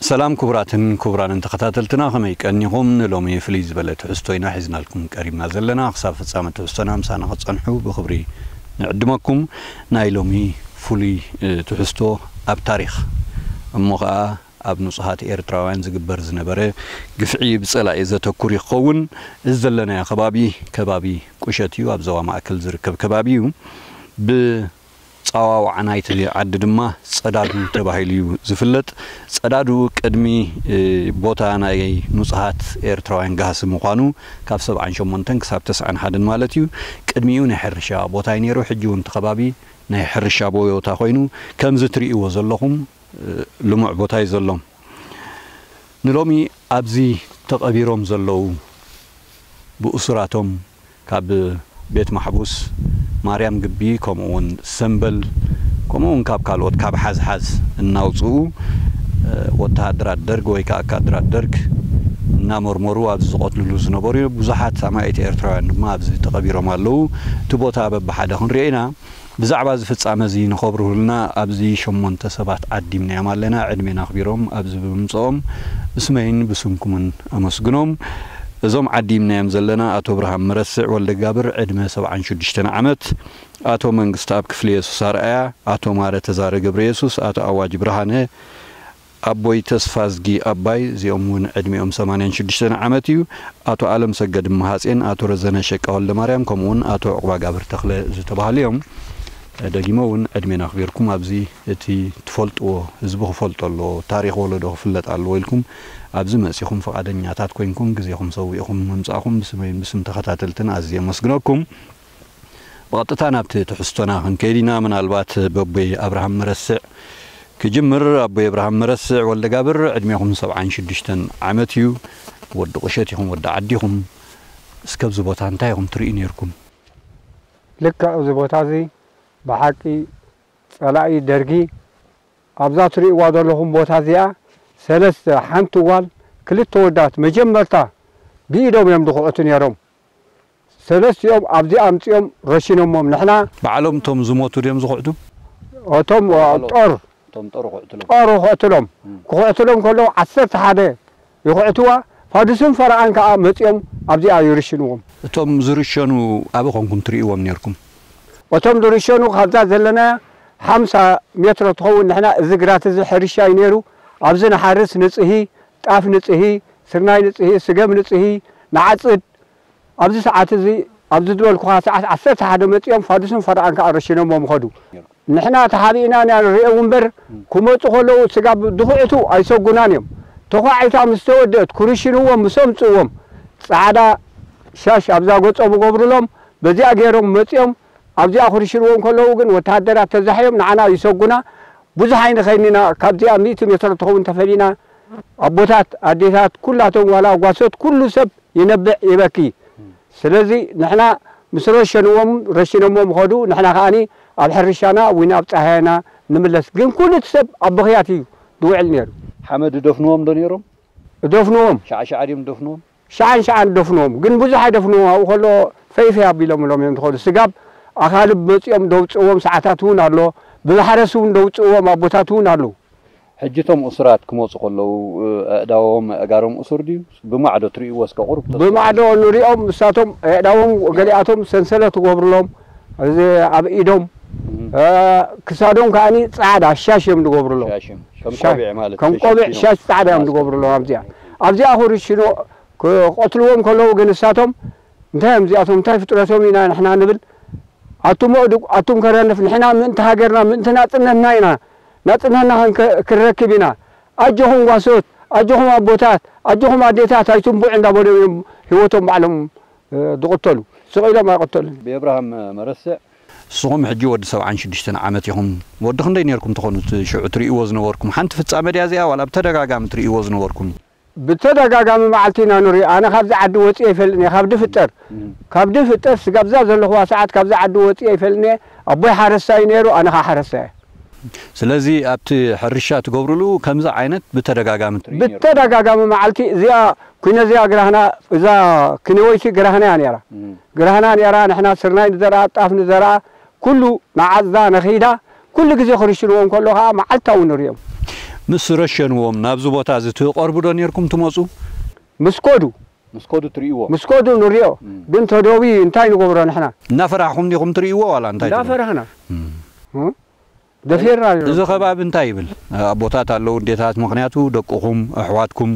ሰላም ክቡራትን ክቡራንን ተኸታተልትና፣ ከመይ ቀኒኹም? ንሎሚ ፍልይ ዝበለ ትሕዝቶ ኢና ሒዝናልኩም ቀሪብና ዘለና። ክሳብ ፍጻመ ትሕዝቶና ምሳና ክትጸንሑ ብኽብሪ ንዕድመኩም። ናይ ሎሚ ፍሉይ፣ እ፣ ትሕዝቶ ኣብ ታሪኽ እሞ ኸኣ ኣብ ንጹሃት ኤርትራውያን ዝግበር ዝነበረ ግፍዒ ብጸላኢ ዘተኩር ይኸውን። እዚ ዘለናዮ ከባቢ፣ ከባቢ ቁሸት እዩ። ኣብ ዞባ ማእከል ዝርከብ ከባቢ እዩ። ብ ጻዋውዓ ናይቲ ዓዲ ድማ ጸዳዱ ተባሂሉ እዩ ዝፍለጥ። ጸዳዱ ቅድሚ፣ እ፣ ቦታ ናይ ንጹሃት ኤርትራውያን ጋህሲ ምዃኑ ካብ ሰብዓን ሸሞንተን ክሳብ ተስዓን ሓደን ማለት እዩ። ቅድሚኡ ናይ ሕርሻ ቦታ እዩ ነይሩ። ሕጂ እውን እቲ ከባቢ ናይ ሕርሻ ቦታ ኮይኑ ከምዚ ትርእይዎ ዘለኹም፣ እ፣ ልሙዕ ቦታ እዩ ዘሎ። ንሎሚ ኣብዚ ተቐቢሮም ዘለዉ ብእሱራቶም ካብ ቤት ማሕቡስ ማርያም ግቢ፣ ከምኡ እውን ሰምበል፣ ከምኡ እውን ካብ ካልኦት ካብ ሓዝሓዝ እናውፅኡ፣ እ፣ ወተሃደራት ደርግ ወይ ከዓ ካድራት ደርግ እናመርመሩ ኣብዚ ዝቐትልሉ ዝነበሩ ብዙሓት ኣማኢት ኤርትራውያን ድማ ኣብዚ ተቐቢሮም ኣለዉ። እቲ ቦታ በብሓደ ክንሪኦ ኢና። ብዛዕባ እዚ ፍጻመ እዚ ንኸብርሁልና ኣብዚ ሸሞንተ ሰባት ዓዲምናዮም ኣለና። ዕድሜና ኣኽቢሮም ኣብዚ ብምምጽኦም ብስመይን ብስምኩምን ኣመስግኖም። እዞም ዓዲምናዮም ዘለና ኣቶ ብርሃን መረስዕ ወልደጋብር ዕድመ ሰብዓን ሽዱሽተን ዓመት፣ ኣቶ መንግስተኣብ ክፍለየሱስ ኣርኣያ፣ ኣቶ ማረ ተዛረ ገብረየሱስ፣ ኣቶ ኣዋጅ ብርሃነ፣ ኣቦይ ተስፋዝጊ ኣባይ፣ እዚኦም እውን ዕድሜኦም ሰማንያን ሽዱሽተን ዓመት እዩ። ኣቶ ኣለም ሰገድ እመሃጼን ኣቶ ረዘነ ሸቃ ወልደ ማርያም፣ ከምኡ እውን ኣቶ ዕቑባጋብር ተኽለ ዝተባህሉ እዮም። ደጊመ እውን ዕድሜና ኣኽቢርኩም ኣብዚ እቲ ትፈልጥዎ፣ ህዝቢ ክፈልጦ ኣለዎ፣ ታሪኽ ወለዶ ክፍለጥ ኣለዎ ኢልኩም ኣብዚ መጺኹም ፍቓደኛታት ኮይንኩም ግዜኹም ሰዊእኹም ምምጻእኹም ብስመይን ብስም ተኸታተልትን ኣዝየ ኣመስግነኩም። ብቐጥታ ናብቲ ትሕዝቶና ክንከይድ ኢና። ምናልባት በቦይ ኣብርሃም መረስዕ ክጅምር። ኣቦይ ኣብርሃም መረስዕ ወልደጋብር፣ ዕድሜኹም ሰብዓን ሽዱሽተን ዓመት እዩ። ወዲ ቁሸት ኢኹም፣ ወዲ ዓዲ ኢኹም። እስከ ኣብዚ ቦታ እንታይ ኢኹም ትርእዩ ነይርኩም? ልክዕ፣ እዚ ቦታ እዚ ብሓቂ ጸላኢ ደርጊ ኣብዛ ትርእይዋ ዘለኹም ቦታ እዚኣ ሰለስተ፣ ሓንቲ ጓል፣ ክልተ ወዳት መጀመርታ ብኢዶም እዮም ዝኹዕቱ ነይሮም። ሰለስቲኦም ኣብዚ ኣምጺኦም ረሺኖሞም። ንሕና ባዕሎም እቶም ዝሞቱ ድዮም ዝኹዕቱ? እቶም፣ ጦር፣ ጦር እቶም ጦር ይኹዕትሎም። ጦር ይኹዕትሎም። እም። ክኹዕትሎም ከለዉ ዓሰርተ ሓደ ይኹዕትዋ፣ ፋዱስን ፈረቓን ከኣ መጺኦም ኣብዚኣ ይርሽንዎም። እቶም ዝርሸኑ ኣበይ ኮንኩም ትርእይዎም ነይርኩም? እቶም ዝርሸኑ ካብዛ ዘለናያ ሓምሳ ሜትሮ ትኸውን፣ ንሕና እዚ ግራት እዚ ሕርሻ እዩ ነይሩ። ኣብዚ ንሓርስ ንጽሂ፣ ጣፍ ንጽሂ፣ ስርናይ ንጽሂ፣ ስገም ንጽሂ፣ ንዓጽድ። ኣብዚ ሰዓት እዚ፣ ኣብዚ ዝበልኩኻ ሰዓት ዓሰርተ ሓደ መጺኦም ፋዱስን ፈረቓን ከኣ ረሽኖሞም ኸዱ። ንሕና ተሓቢእና ኢና ንሪኦም እምበር፣ ክመጹ ከለዉ ስጋብ ድኹዕቱ ኣይሰጉናን እዮም። ተዃዒታ ምስ ተወደአት፣ ክርሽንዎም ምስ ኣምጽእዎም፣ ጻዕዳ ሻሽ ኣብዛ ገጾም ይገብሩሎም። በዚኣ ገይሮም መጺኦም ኣብዚኣ ክርሽንዎም ከለዉ ግን፣ ወተሃደራት ተዛሕዮም ንዓና ይሰጉና። ብዙሕ ኣይንኸይድን ኢና፣ ካብዚኣ ሚእቲ ሜትሮ ትኸውን ተፈሊና። ኣቦታት፣ ኣዴታት፣ ኩላቶም ዋላ ጓሶት፣ ኩሉ ሰብ ይነብዕ ይበኪ። ስለዚ ንሕና ምስ ረሸንዎም፣ ረሽኖሞም ኸዱ፣ ንሕና ከኣኒ ኣብ ሕርሻና ወይ ናብ ጻህያና ንምለስ። ግን ኩሉ እቲ ሰብ ኣብ ብኽያት እዩ ዝውዕል ነይሩ። ሓመድ ይደፍንዎም ዶ ነይሮም? እደፍንዎም። ሸዓ ሸዓ ድዮም ደፍንዎም? ሸዓን ሸዓን ደፍንዎም፣ ግን ብዙሕ ኣይደፍንዎም። ኣብኡ ከሎ ፈይፈይ ኣቢሎምሎም እዮም ዝኸዱ። ስጋብ ኣኻልብ መጺኦም ደውጽእዎም ሰዓታት እውን ኣሎ። ብማሕረስ እውን ደውጽእዎም ኣቦታት እውን ኣለዉ። ሕጂ እቶም እሱራት ክመጹ ከለዉ፣ እ፣ ኣእዳዎም፣ ኣእጋሮም እሱር ድዩ? ብማዕዶ ትርእይዎ እስከ ቁሩብ ተስፋ። ብማዕዶ ንሪኦም፣ ንሳቶም ኣእዳዎም ገሊኣቶም ሰንሰለት ይገብሩሎም፣ እዚ ኣብ ኢዶም፣ እም። እ፣ ክሳዶም ከኣኒ ጻዕዳ ሻሽ እዮም ዝገብሩሎም። ሻሽ እዮም። ከም ሻሽ፣ ቆቢዕ ማለት ከም ቆቢዕ ተሸፊኖም። ሻሽ ጻዕዳ እዮም ማስክ። ዝገብሩሎም ኣብዚኣ። ኣብዚኣ ክርሽኖ፣ ክቐትልዎም ከለዉ ግን ንሳቶም እንታይ እዮም እዚኣቶም፣ እንታይ ፍጥረቶም ኢና ንሕና ንብል? ኣቱም ኣእዱግ፣ ኣቱም ከረንፍ፣ ንሕና ምእንቲ ሃገርና፣ ምእንቲ ናጽነትና ኢና፣ ናጽነትና ክንከ-፣ ክንረክብ ኢና። ኣጆኹም ጓሶት፣ ኣጆኹም ኣቦታት፣ ኣጆኹም ኣዴታት፣ ኣይትንቡዕ እንዳበሉ እዮም ህይወቶም ባዕሎም፣ እ፣ ዝቕተሉ። ስቕ ኢሎም ኣይቐተሉን። ብእብርሃም መረስዕ። ንስኹም ሕጂ ወዲ ሰብዓን ሽዱሽተን ዓመት ኢኹም። ወዲ ክንደይ ነይርኩም ትኾኑ እቲ ሽዑ ትርእይዎ ዝነበርኩም? ሓንቲ ፍጻመ ድያ እዚኣ ዋላ ብተደጋጋሚ ትርእይዎ ዝነበርኩም? ብተደጋጋሚ መዓልቲ ኢና ንሪኦ። ኣነ ካብዚ ዓዲ ወፂኤ ኣይፈልጥን እየ። ካብ ድፍጠር፣ ካብ ድፍጠር ስጋብ እዛ ዘለኹዋ ሰዓት ካብዚ ዓዲ ወፂኤ ኣይፈልጥን እየ። ኣቦይ ሓረስታይ ነይሩ፣ ኣነ ኸዓ ሓረስታይ እየ። ስለዚ ኣብቲ ሕርሻ ትገብሩሉ ከምዚ ዓይነት ብተደጋጋሚ ትርእዩ ነይርኩም? ብተደጋጋሚ መዓልቲ እዚኣ ኩነ እዚኣ ግራህና፣ እዛ ክንወይቲ ግራህና እያ ነይራ። ግራህና ነይራ፣ ንሕና ስርናይ ንዘርኣ፣ ጣፍ ንዘርኣ፣ ኩሉ ንዓፅዳ ነኺዳ፣ ኩሉ ግዜ ክርሽንዎ እንከሎ ኸዓ መዓልታዊ ንሪኦም። ምስ ረሸንዎም ናብዚ ቦታ እዚ ትቐርቡ ዶ ነይርኩም ትመፁ? ምስ ከዱ። ምስ ከዱ ትርእይዎ? ምስ ከዱ ንሪኦ። ግን ተደብዩ እንታይ ንገብሮ ንሕና? እናፈራሕኹም ዲኹም ትርእይዎ ዋላ እንታይ ትብሉ? እንዳፈራህና። እም። እ? ደፊርና ንሪኦ። እዚ ከባቢ እንታይ ይብል? ኣቦታት ኣለዉ፣ ኣዴታት፣ ምኽንያቱ ደቅኹም፣ ኣሕዋትኩም፣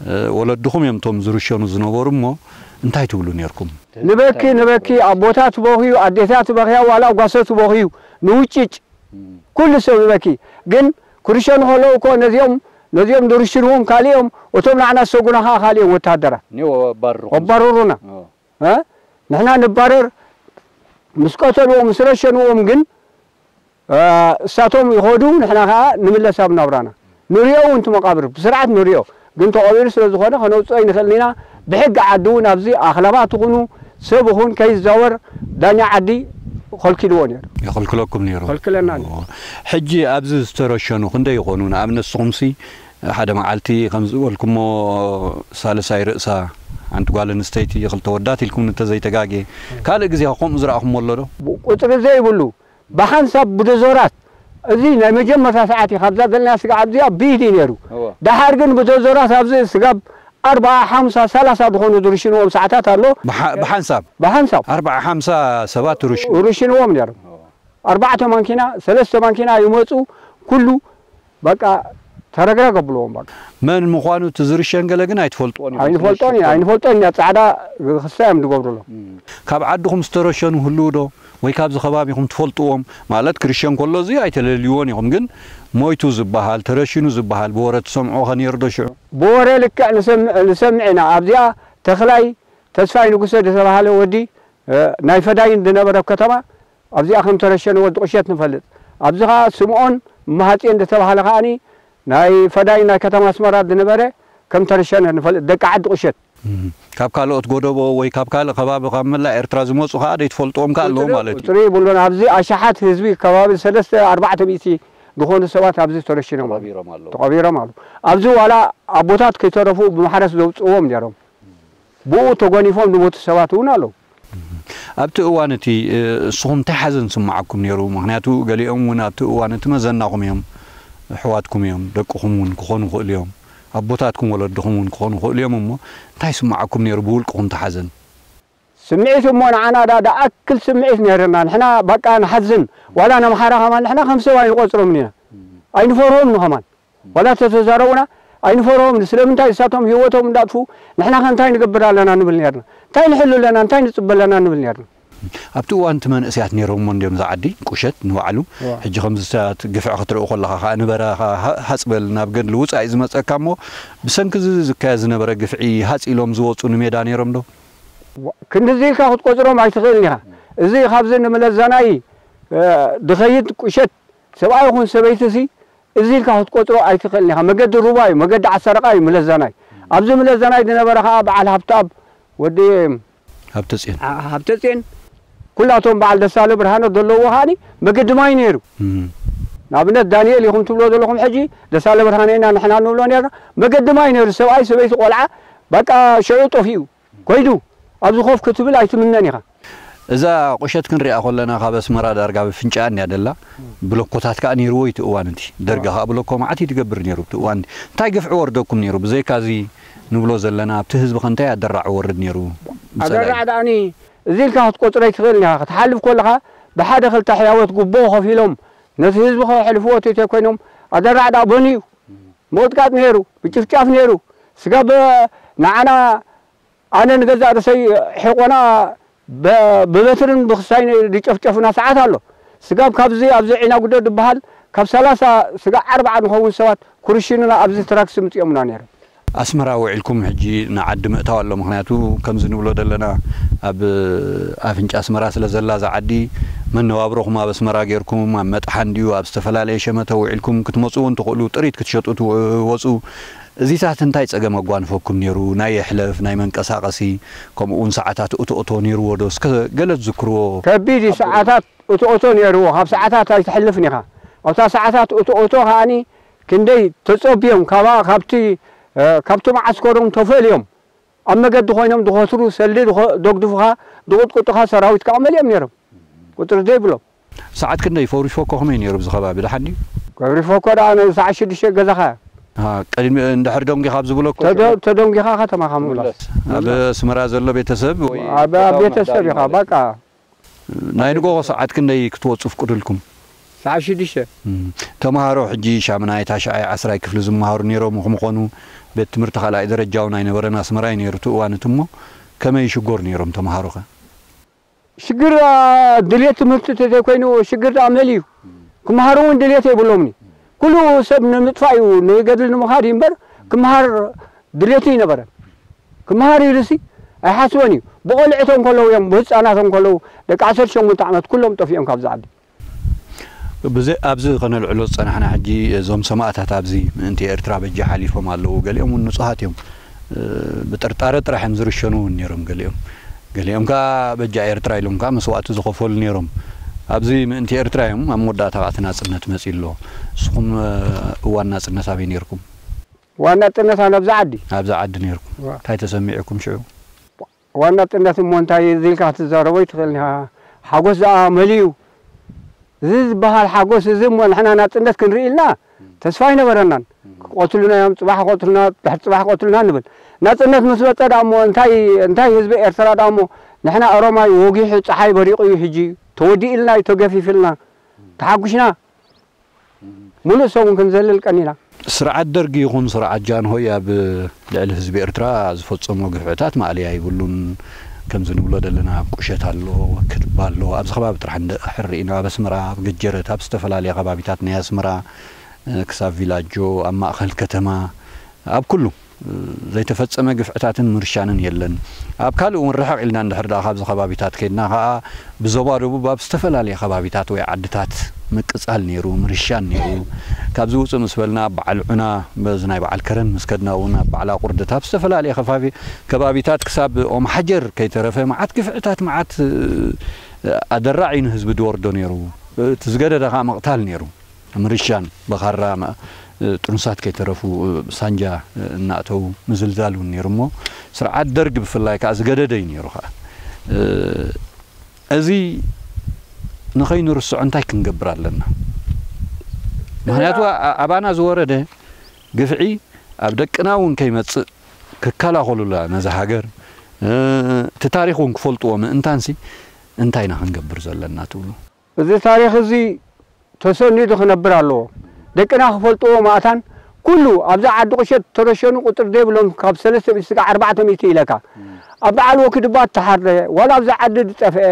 እ፣ ወለድኹም እዮም እቶም ዝርሸኑ ዝነበሩ እሞ እንታይ ትብሉ ነይርኩም? ንበኪ፣ ንበኪ፣ ኣቦታት በኽዩ፣ ኣዴታት በኽያ፣ ዋላ ጓሶት በኽዩ፣ ንውጭጭ። ኩሉ ሰብ ዝበኪ። ግን ክርሸኑ ከለዉ እኮ ነዚኦም፣ ነዚኦም ዝርሽንዎም ካሊኦም፣ እቶም ንዓና ዝሰጉና ኸዓ ካሊኦም ወተሃደራት። ኒዮ ኣባርሩኹም። ኣባረሩና። ኦ። እ? ንሕና ንባረር፣ ምስ ቀተልዎም፣ ምስ ረሸንዎም ግን፣ እ፣ እሳቶም ይኸዱ፣ ንሕና ኸዓ ንምለስ ኣብ ናብራና። ንሪኦ እውን እቲ መቓብር፣ ብስርዓት ንሪኦ። ግን ተቐቢሩ ስለ ዝኾነ ከነውፅኦ ኣይንኽእልን ኢና። ብሕጊ ዓዲ እውን ኣብዚ ኣኽላባት ይኹኑ፣ ሰብ ይኹን ከይዛወር ዳኛ ዓዲ ከልኪልዎ ነይሩ። ይኸልክለኩም ነይሩ? ከልክለና ነይሩ። ኦ። ሕጂ ኣብዚ ዝተረሸኑ ክንደይ ይኾኑ? ንኣብነት ንስኹምሲ ሓደ መዓልቲ ከም ዝበልኩሞ ሳልሳይ ርእሳ ሓንቲ ጓል ኣንስተይቲ ክልተ ወዳት ኢልኩም እንተዘይተጋጌ፣ ካልእ ግዜ ከምኡ ዝረኣኹሞ ኣሎ ዶ? ቁፅሪ ዘይብሉ ብሓንሳብ ብዶዞራት፣ እዚ ናይ መጀመርታ ሰዓት እዩ። ካብዛ ዘለና ስጋዕ ኣብዚኣ ብኢድ እዩ ነይሩ። እወ። ደሓር ግን ብዶዞራት ኣብዚ ስጋብ ኣርባዓ፣ ሓምሳ፣ ሰላሳ ዝኾኑ ዝርሽንዎም ሰዓታት ኣሎ። ብሓ-፣ ብሓንሳብ? ብሓንሳብ። ኣርባዓ፣ ሓምሳ ሰባት ትርሽኑ? ይርሽንዎም ነይሮም። እወ። ኣርባዕተ ማንኪና፣ ሰለስተ ማንኪና ይመፁ፣ ኩሉ በቃ ተረግረግ ኣብልዎም በቃ። መን ምዃኑ እቲ ዝርሸን ገለ ግን ኣይትፈልጥዎን ኢኹም? ኣይንፈልጦን ኢና፣ ትርሽኑ? ኣይንፈልጦን ኢና። ጻዕዳ ክስታይ እዮም ዝገብሩሎም። እም። ካብ ዓድኹም ዝተረሸኑ ህልው ዶ? ወይ ካብዚ ከባቢኹም ትፈልጥዎም? ማለት ክርሸን ከሎ እዚ ኣይተለልይዎን ኢኹም፣ ግን ሞይቱ ዝበሃል፣ ተረሽኑ ዝበሃል ብወረ ትሰምዕዎ ኸ ነይሩ ዶ ሽዑ? ብወረ ልክዕ ንሰምዕ፣ ንሰምዕ ኢና። ኣብዚኣ ተኽላይ ተስፋይ ንጉሰ ዝተባህለ ወዲ፣ እ፣ ናይ ፈዳይን ዝነበረ ኣብ ከተማ፣ ኣብዚኣ ከም ተረሸነ ወዲ ቁሸት ንፈልጥ። ኣብዚ ኸዓ ስምኦን እመሃጼን ዝተባህለ ኸዓኒ ናይ ፈዳይን ናይ ከተማ ኣስመራ ዝነበረ ከም ተረሸነ ንፈልጥ፣ ደቂ ዓዲ ቁሸት። እም። ካብ ካልኦት ጎደቦ ወይ ካብ ካልእ ከባቢ ካብ መላእ ኤርትራ ዝመጹ ኸዓ ዘይትፈልጥዎም ከ ኣለዉ ቁጽሪ፣ ማለት እዩ? ቁጽሪ ይብሉን። ኣብዚ ኣሽሓት ህዝቢ ከባቢ ሰለስተ ኣርባዕተ ሚእቲ ዝኾኑ ሰባት ኣብዚ ተረሽኖም ኣለዉ። ተቐቢሮም ኣለዉ። ተቐቢሮም ኣለዉ። ኣብዚ ዋላ ኣቦታት ከይተረፉ ብማሕረስ ዘውጽእዎም ነይሮም። ብኡ ተጎኒፎም ዝሞቱ ሰባት እውን ኣለዉ። ኣብቲ እዋን እቲ፣ እ፣ እስኹም እንታይ ሓዘን ዝስምዓኩም ነይሩ? ምኽንያቱ ገሊኦም እውን ኣብቲ እዋን እቲ መዘናኹም እዮም፣ ኣሕዋትኩም እዮም፣ ደቅኹም እውን ክኾኑ ይኽእሉ እዮም፣ ኣቦታትኩም ወለድኹም እውን ክኾኑ ይኽእሉ እዮም። እሞ እንታይ ይስምዓኩም ነይሩ ብውልቅኹም እቲ ሓዘን? ስምዒት እሞ ንዓና ዳ፣ ዳ ኣክል ስምዒት ነይርና። ንሕና በቃ ንሓዝን። ዋላ ነምሓራ ከማን ንሕና ከም ሰብ ኣይንቆጽሮምን ኢና። ኣይንፈርሆምን ከማን። ዋላ ተተዛረቡና ኣይንፈርሆምን። ስለምንታይ እሳቶም ህይወቶም እንዳጥፉ ንሕና ከ እንታይ ንገብር ኣለና ንብል ነይርና። እንታይ ንሕሉ ኣለና፣ እንታይ ንጽበ ኣለና ንብል ነይርና። ኣብቲ እዋን እቲ መንእሰያት ነይሮምዎ እንድዮም እዛ ዓዲ፣ ቁሸት ንባዕሉ። እዋ። ሕጂ ከምዚ ሰባት ግፍዒ ክትርኢ ከለኻ ከኣ ንበረኻ ሃ-፣ ሃጽ በል ናብ ገድሊ ውጻእ እዩ ዝመጸካ እሞ፣ ብሰንኪ እዚ ዝካየድ ዝነበረ ግፍዒ ሃጽ ኢሎም ዝወጹ ንሜዳ ነይሮም ዶ? ዋ-፣ ክንድዚ ኢልካ ክትቆጽሮም ኣይትኽእልን ኢኻ። እዚ ካብዚ ንምለዛናይ፣ እ፣ ድኸይድ ቁሸት ሰብኣይ ይኹን ሰበይቲሲ እዚ ኢልካ ክትቆጽሮ ኣይትኽእልን ኢኻ። መገዲ ሩባ እዩ፣ መገዲ ዓሰረቓ እዩ ምለዛናይ። ኣብዚ ምለዛናይ ዝነበረ ኸኣ በዓል ሃብተኣብ ወዲ ሃብተጽዮን። ኣ-፣ ሃብተጽዮን፣ ኩላቶም በዓል ደሳለ ብርሃነ ዘለውዎ ኸኣኒ መገዲ ማይ ነይሩ። እም። ንኣብነት ዳንኤል ኢኹም ትብሎ ዘለኹም ሕጂ፣ ደሳለ ብርሃነ ኢና ንሕና ንብሎ ነርና። መገዲ ማይ ነይሩ። ሰብኣይ፣ ሰበይቲ፣ ቆልዓ በቃ ሽዑ ጠፊኡ። ኮይዱ ኣብዚ ኮፍ ክትብል ኣይትምነን ኢኻ። እዛ ቁሸት ክንሪኣ ከለና ካብ ኣስመራ ዳርጋ ብፍንጫ እንድያ ደላ። ብሎኮታት ከኣ ነይርዎ እዩ እቲ እዋን እቲ። ደርጊ ከኣ ብሎኮ መዓት እዩ ትገብር ነይሩ እቲ እዋን። እንታይ ግፍዒ ወርደኩም ነይሩ? ብዘይካ እዚ ንብሎ ዘለና ኣብቲ ህዝቢ ከ እንታይ ኣደራዕ ወርድ ነይሩ? ኣደራዕ ደኣኒ እዚ ኢልካ ክትቆጽሮ ኣይትኽእልን ኢኻ። ክትሓልፍ ከለኻ ብሓደ ክልተ ሕያወት ጉቦ ከፊሎም ነቲ ህዝቢ ከሕልፍዎ እተይኮይኖም ኣደራዕ ደኣ በንዩ ምቕጥቃጥ ነይሩ፣ ምጭፍጫፍ ነይሩ። ስጋብ ንዓና ኣነ ንገዛእ ርእሰይ ሒቖና ብ-፣ ብበትርን ብኽሳይን ዝጨፍጨፉና ሰዓት ኣሎ። ስጋብ ካብዚ ኣብዚ ዒና ጉዶ ዝበሃል ካብ ሰላሳ ስጋዕ ኣርብዓ ንኸውን ሰባት ክርሽኑና ኣብዚ ትራክሲ ምጺኦምና ነይሮም። ኣስመራ ውዒልኩም ሕጂ ንዓዲ ምእታው ኣሎ። ምኽንያቱ ከምዚ ንብሎ ዘለና ኣብ ኣፍንጫ ኣስመራ ስለ ዘላ እዛ ዓዲ መነባብሮኹም ኣብ ኣስመራ ጌርኩም ኣብ መጥሓን ድዩ ኣብ ዝተፈላለየ ሸመተ ውዒልኩም ክትመጹ እውን ትኽእሉ፣ ጥሪት ክትሸጡ ትወጹ። እዚታት እንታይ ጸገም ኣጓንፈኩም ነይሩ? ናይ የሕለፍ፣ ናይ መንቀሳቐሲ፣ ከምኡ እውን ሰዓታት እቶእቶ ነይርዎ ዶ? እስከ ገለ ትዝክርዎ? ከቢድ እዩ። ሰዓታት እቶእቶ ነይርዎ። ካብ ሰዓታት ኣይትሕልፍን ኢኻ። ኣብታ ሰዓታት እቶእቶ ከኣኒ ክንደይ ተጸብዮም፣ ካብኣ፣ ካብቲ፣ እ፣ ካብቲ መዓስከሮም ተፈልዮም፣ ኣብ መገዲ ኮይኖም ዝኸትሩ፣ ሰልዲ ዝኸ-፣ ደግድፉኻ፣ ዝቕጥቅጡኻ ሰራዊት ከኣ መሊኦም ነይሮም። ቁጽሪ ዘይብሎም። ሰዓት ክንደይ ፈውሪፎኮ ከመይ ነይሩ ኣብዚ ከባቢ? ደሓን ድዩ? ፈውሪፎኮ ደኣ ንሰዓት ሽዱሽተ ገዛኻ። ቅድሚ እንድሕር ደንጊኻ ኣብ ዝብለኮ ተደንጊኻ ከተማኻ ምምላስ። ኣብ ኣስመራ ዘሎ ቤተሰብ ወይ ኣብ ቤተሰብ ኢኻ በቃ። ናይ ንጎሆ ሰዓት ክንደይ ክትወፁ ፍቅድልኩም? ሰዓት ሽዱሽተ። ተምሃሮ ሕጂ ሻምናይ፣ ታሽዓይ፣ ዓስራይ ክፍሊ ዝመሃሩ ነይሮም ክምኾኑ፣ ቤት ትምህርቲ ካልኣይ ደረጃ እውን ኣይነበረን፣ ኣስመራ እዩ ነይሩ እቲ እዋን እቲ እሞ፣ ከመይ ይሽጎር ነይሮም ተምሃሮኸ? ሽግር ድልየት ትምህርቲ ተዘይኮይኑ ሽግር ደኣ መን እዩ? ክመሃሩ እውን ድልየት የብሎምን እዩ። ኩሉ ሰብ ንምጥፋእ እዩ ንገድሊ ንምኻድ እዩ እምበር ክመሃር ድልየቱ ይነበረን። ክመሃር ኢሉሲ ኣይሓስቦን እዩ። ብቆልዕቶም ከለዉ እዮም፣ ብህፃናቶም ከለዉ ደቂ ዓሰርተ ሸሞንተ ዓመት ኩሎም ጠፊኦም ካብዚ ዓዲ። ኣብዚ ከነልዕሎ ዝፀናሕና ሕጂ እዞም ሰማእታት ኣብዚ ምእንቲ ኤርትራ በጃ ሓሊፎም ኣለዉ። ገሊኦም እውን ንፁሃት እዮም። ብጥርጣረ ጥራሕ እዮም ዝርሸኑ እውን ነይሮም። ገሊኦም ገሊኦም ከዓ በጃ ኤርትራ ኢሎም ከዓ መስዋእቲ ዝኸፈሉ ነይሮም። ኣብዚ ምእንቲ ኤርትራ እዮም። ኣብ መወዳእታ ከዓ እቲ ናፅነት መፂ ኣሎ። ንስኹም እዋን ናፅነት ኣበይ ነይርኩም? ዋና ጥነታ ናብዛ ዓዲ ናብዛ ዓዲ ነይርኩም። እንታይ ተሰሚዕኩም ሽዑ? ዋና ጥነት እሞ እንታይ እዚ ኢልካ ክትዛረቦ ይትኽእል ኢኻ። ሓጎስ ደኣ መሊኡ። እዚ ዝበሃል ሓጎስ እዚ እሞ ንሕና ናጽነት ክንርኢ ኢልና ተስፋ ኣይነበረናን። ክቐትሉና እዮም፣ ጽባሕ ክቐትሉና፣ ድሕሪ ጽባሕ ክቐትሉና ንብል። ናጽነት ምስ መጸ ደኣ እሞ እንታይ፣ እንታይ ህዝቢ ኤርትራ ደኣ እሞ ንሕና ኦሮማይ ወጊሑ ጸሓይ በሪቑ እዩ ሕጂ ተወዲእልና እዩ ተገፊፍልና ተሓጉሽና። ሙሉእ ሰሙን ክንዘልል ቀኒና። ስርዓት ደርጊ ይኹን ስርዓት ጃንሆይ ኣብ ልዕሊ ህዝቢ ኤርትራ ዝፈጸሞ ግፍዕታት ማእለያ ይብሉን። ከምዚ ንብሎ ዘለና ቁሸት ኣሎ፣ ክድባ ኣሎ። ኣብዚ ከባቢ ጥራሕ እንድሕር ርኢና፣ ኣብ ኣስመራ፣ ኣብ ገጀረት፣ ኣብ ዝተፈላለያ ከባቢታት ናይ ኣስመራ፣ ክሳብ ቪላጆ፣ ኣብ ማእኸል ከተማ፣ ኣብ ኩሉ ዘይተፈጸመ ግፍዕታትን ምርሻንን የለን። ኣብ ካልእ እውን ርሕቕ ኢልና እንድሕር ደኣ ካብዚ ከባቢታት ከይድና ከኣ ብዞባ ደቡብ ኣብ ዝተፈላለየ ከባቢታት ወይ ዓድታት ምቅጻል ነይሩ፣ ምርሻን ነይሩ። ካብዚ ውጽእ ምስ በልና ኣብ በዓል ዑና፣ በዚ ናይ በዓል ከረን ምስ ከድና እውን ኣብ በዓል ኣቑርደት ኣብ ዝተፈላለየ ከባቢ፣ ከባቢታት ክሳብ ኦም ሓጀር ከይተረፈ መዓት ግፍዕታት፣ መዓት ኣደራዒ ንህዝቢ ዝወርዶ ነይሩ። እቲ ዝገደደ ከኣ ምቕታል ነይሩ። ምርሻን ብኻራ ጥኑሳት ከይተረፉ ሳንጃ እናእተዉ ምዝልዛል እውን ነይሩ እሞ ስርዓት ደርግ ብፍላይ ከዓ ዝገደደ እዩ ነይሩ ከዓ እዚ ንኸይንርስዖ እንታይ ክንገብር ኣለና? ምክንያቱ ኣባና ዝወረደ ግፍዒ ኣብ ደቅና እውን ከይመፅእ ክከላኸሉላ ነዚ ሃገር እቲ ታሪክ እውን ክፈልጥዎ ምእንታንሲ እንታይ ኢና ክንገብር ዘለና ትብሉ? እዚ ታሪኽ እዚ ተሰኒዱ ክነብር ኣለዎ። ደቅና ክፈልጥዎ ማእታን ኩሉ ኣብዛ ዓዲ ቁሸት ተረሸኑ ቁፅሪ ዘይብሎም ካብ ሰለስተ ሚእቲ ስጋዕ ኣርባዕተ ሚእቲ ኢለካ ኣብ በዓል ወኪ ድባ ዝተሓርደ ዋላ ኣብዛ ዓዲ ዝጠፍአ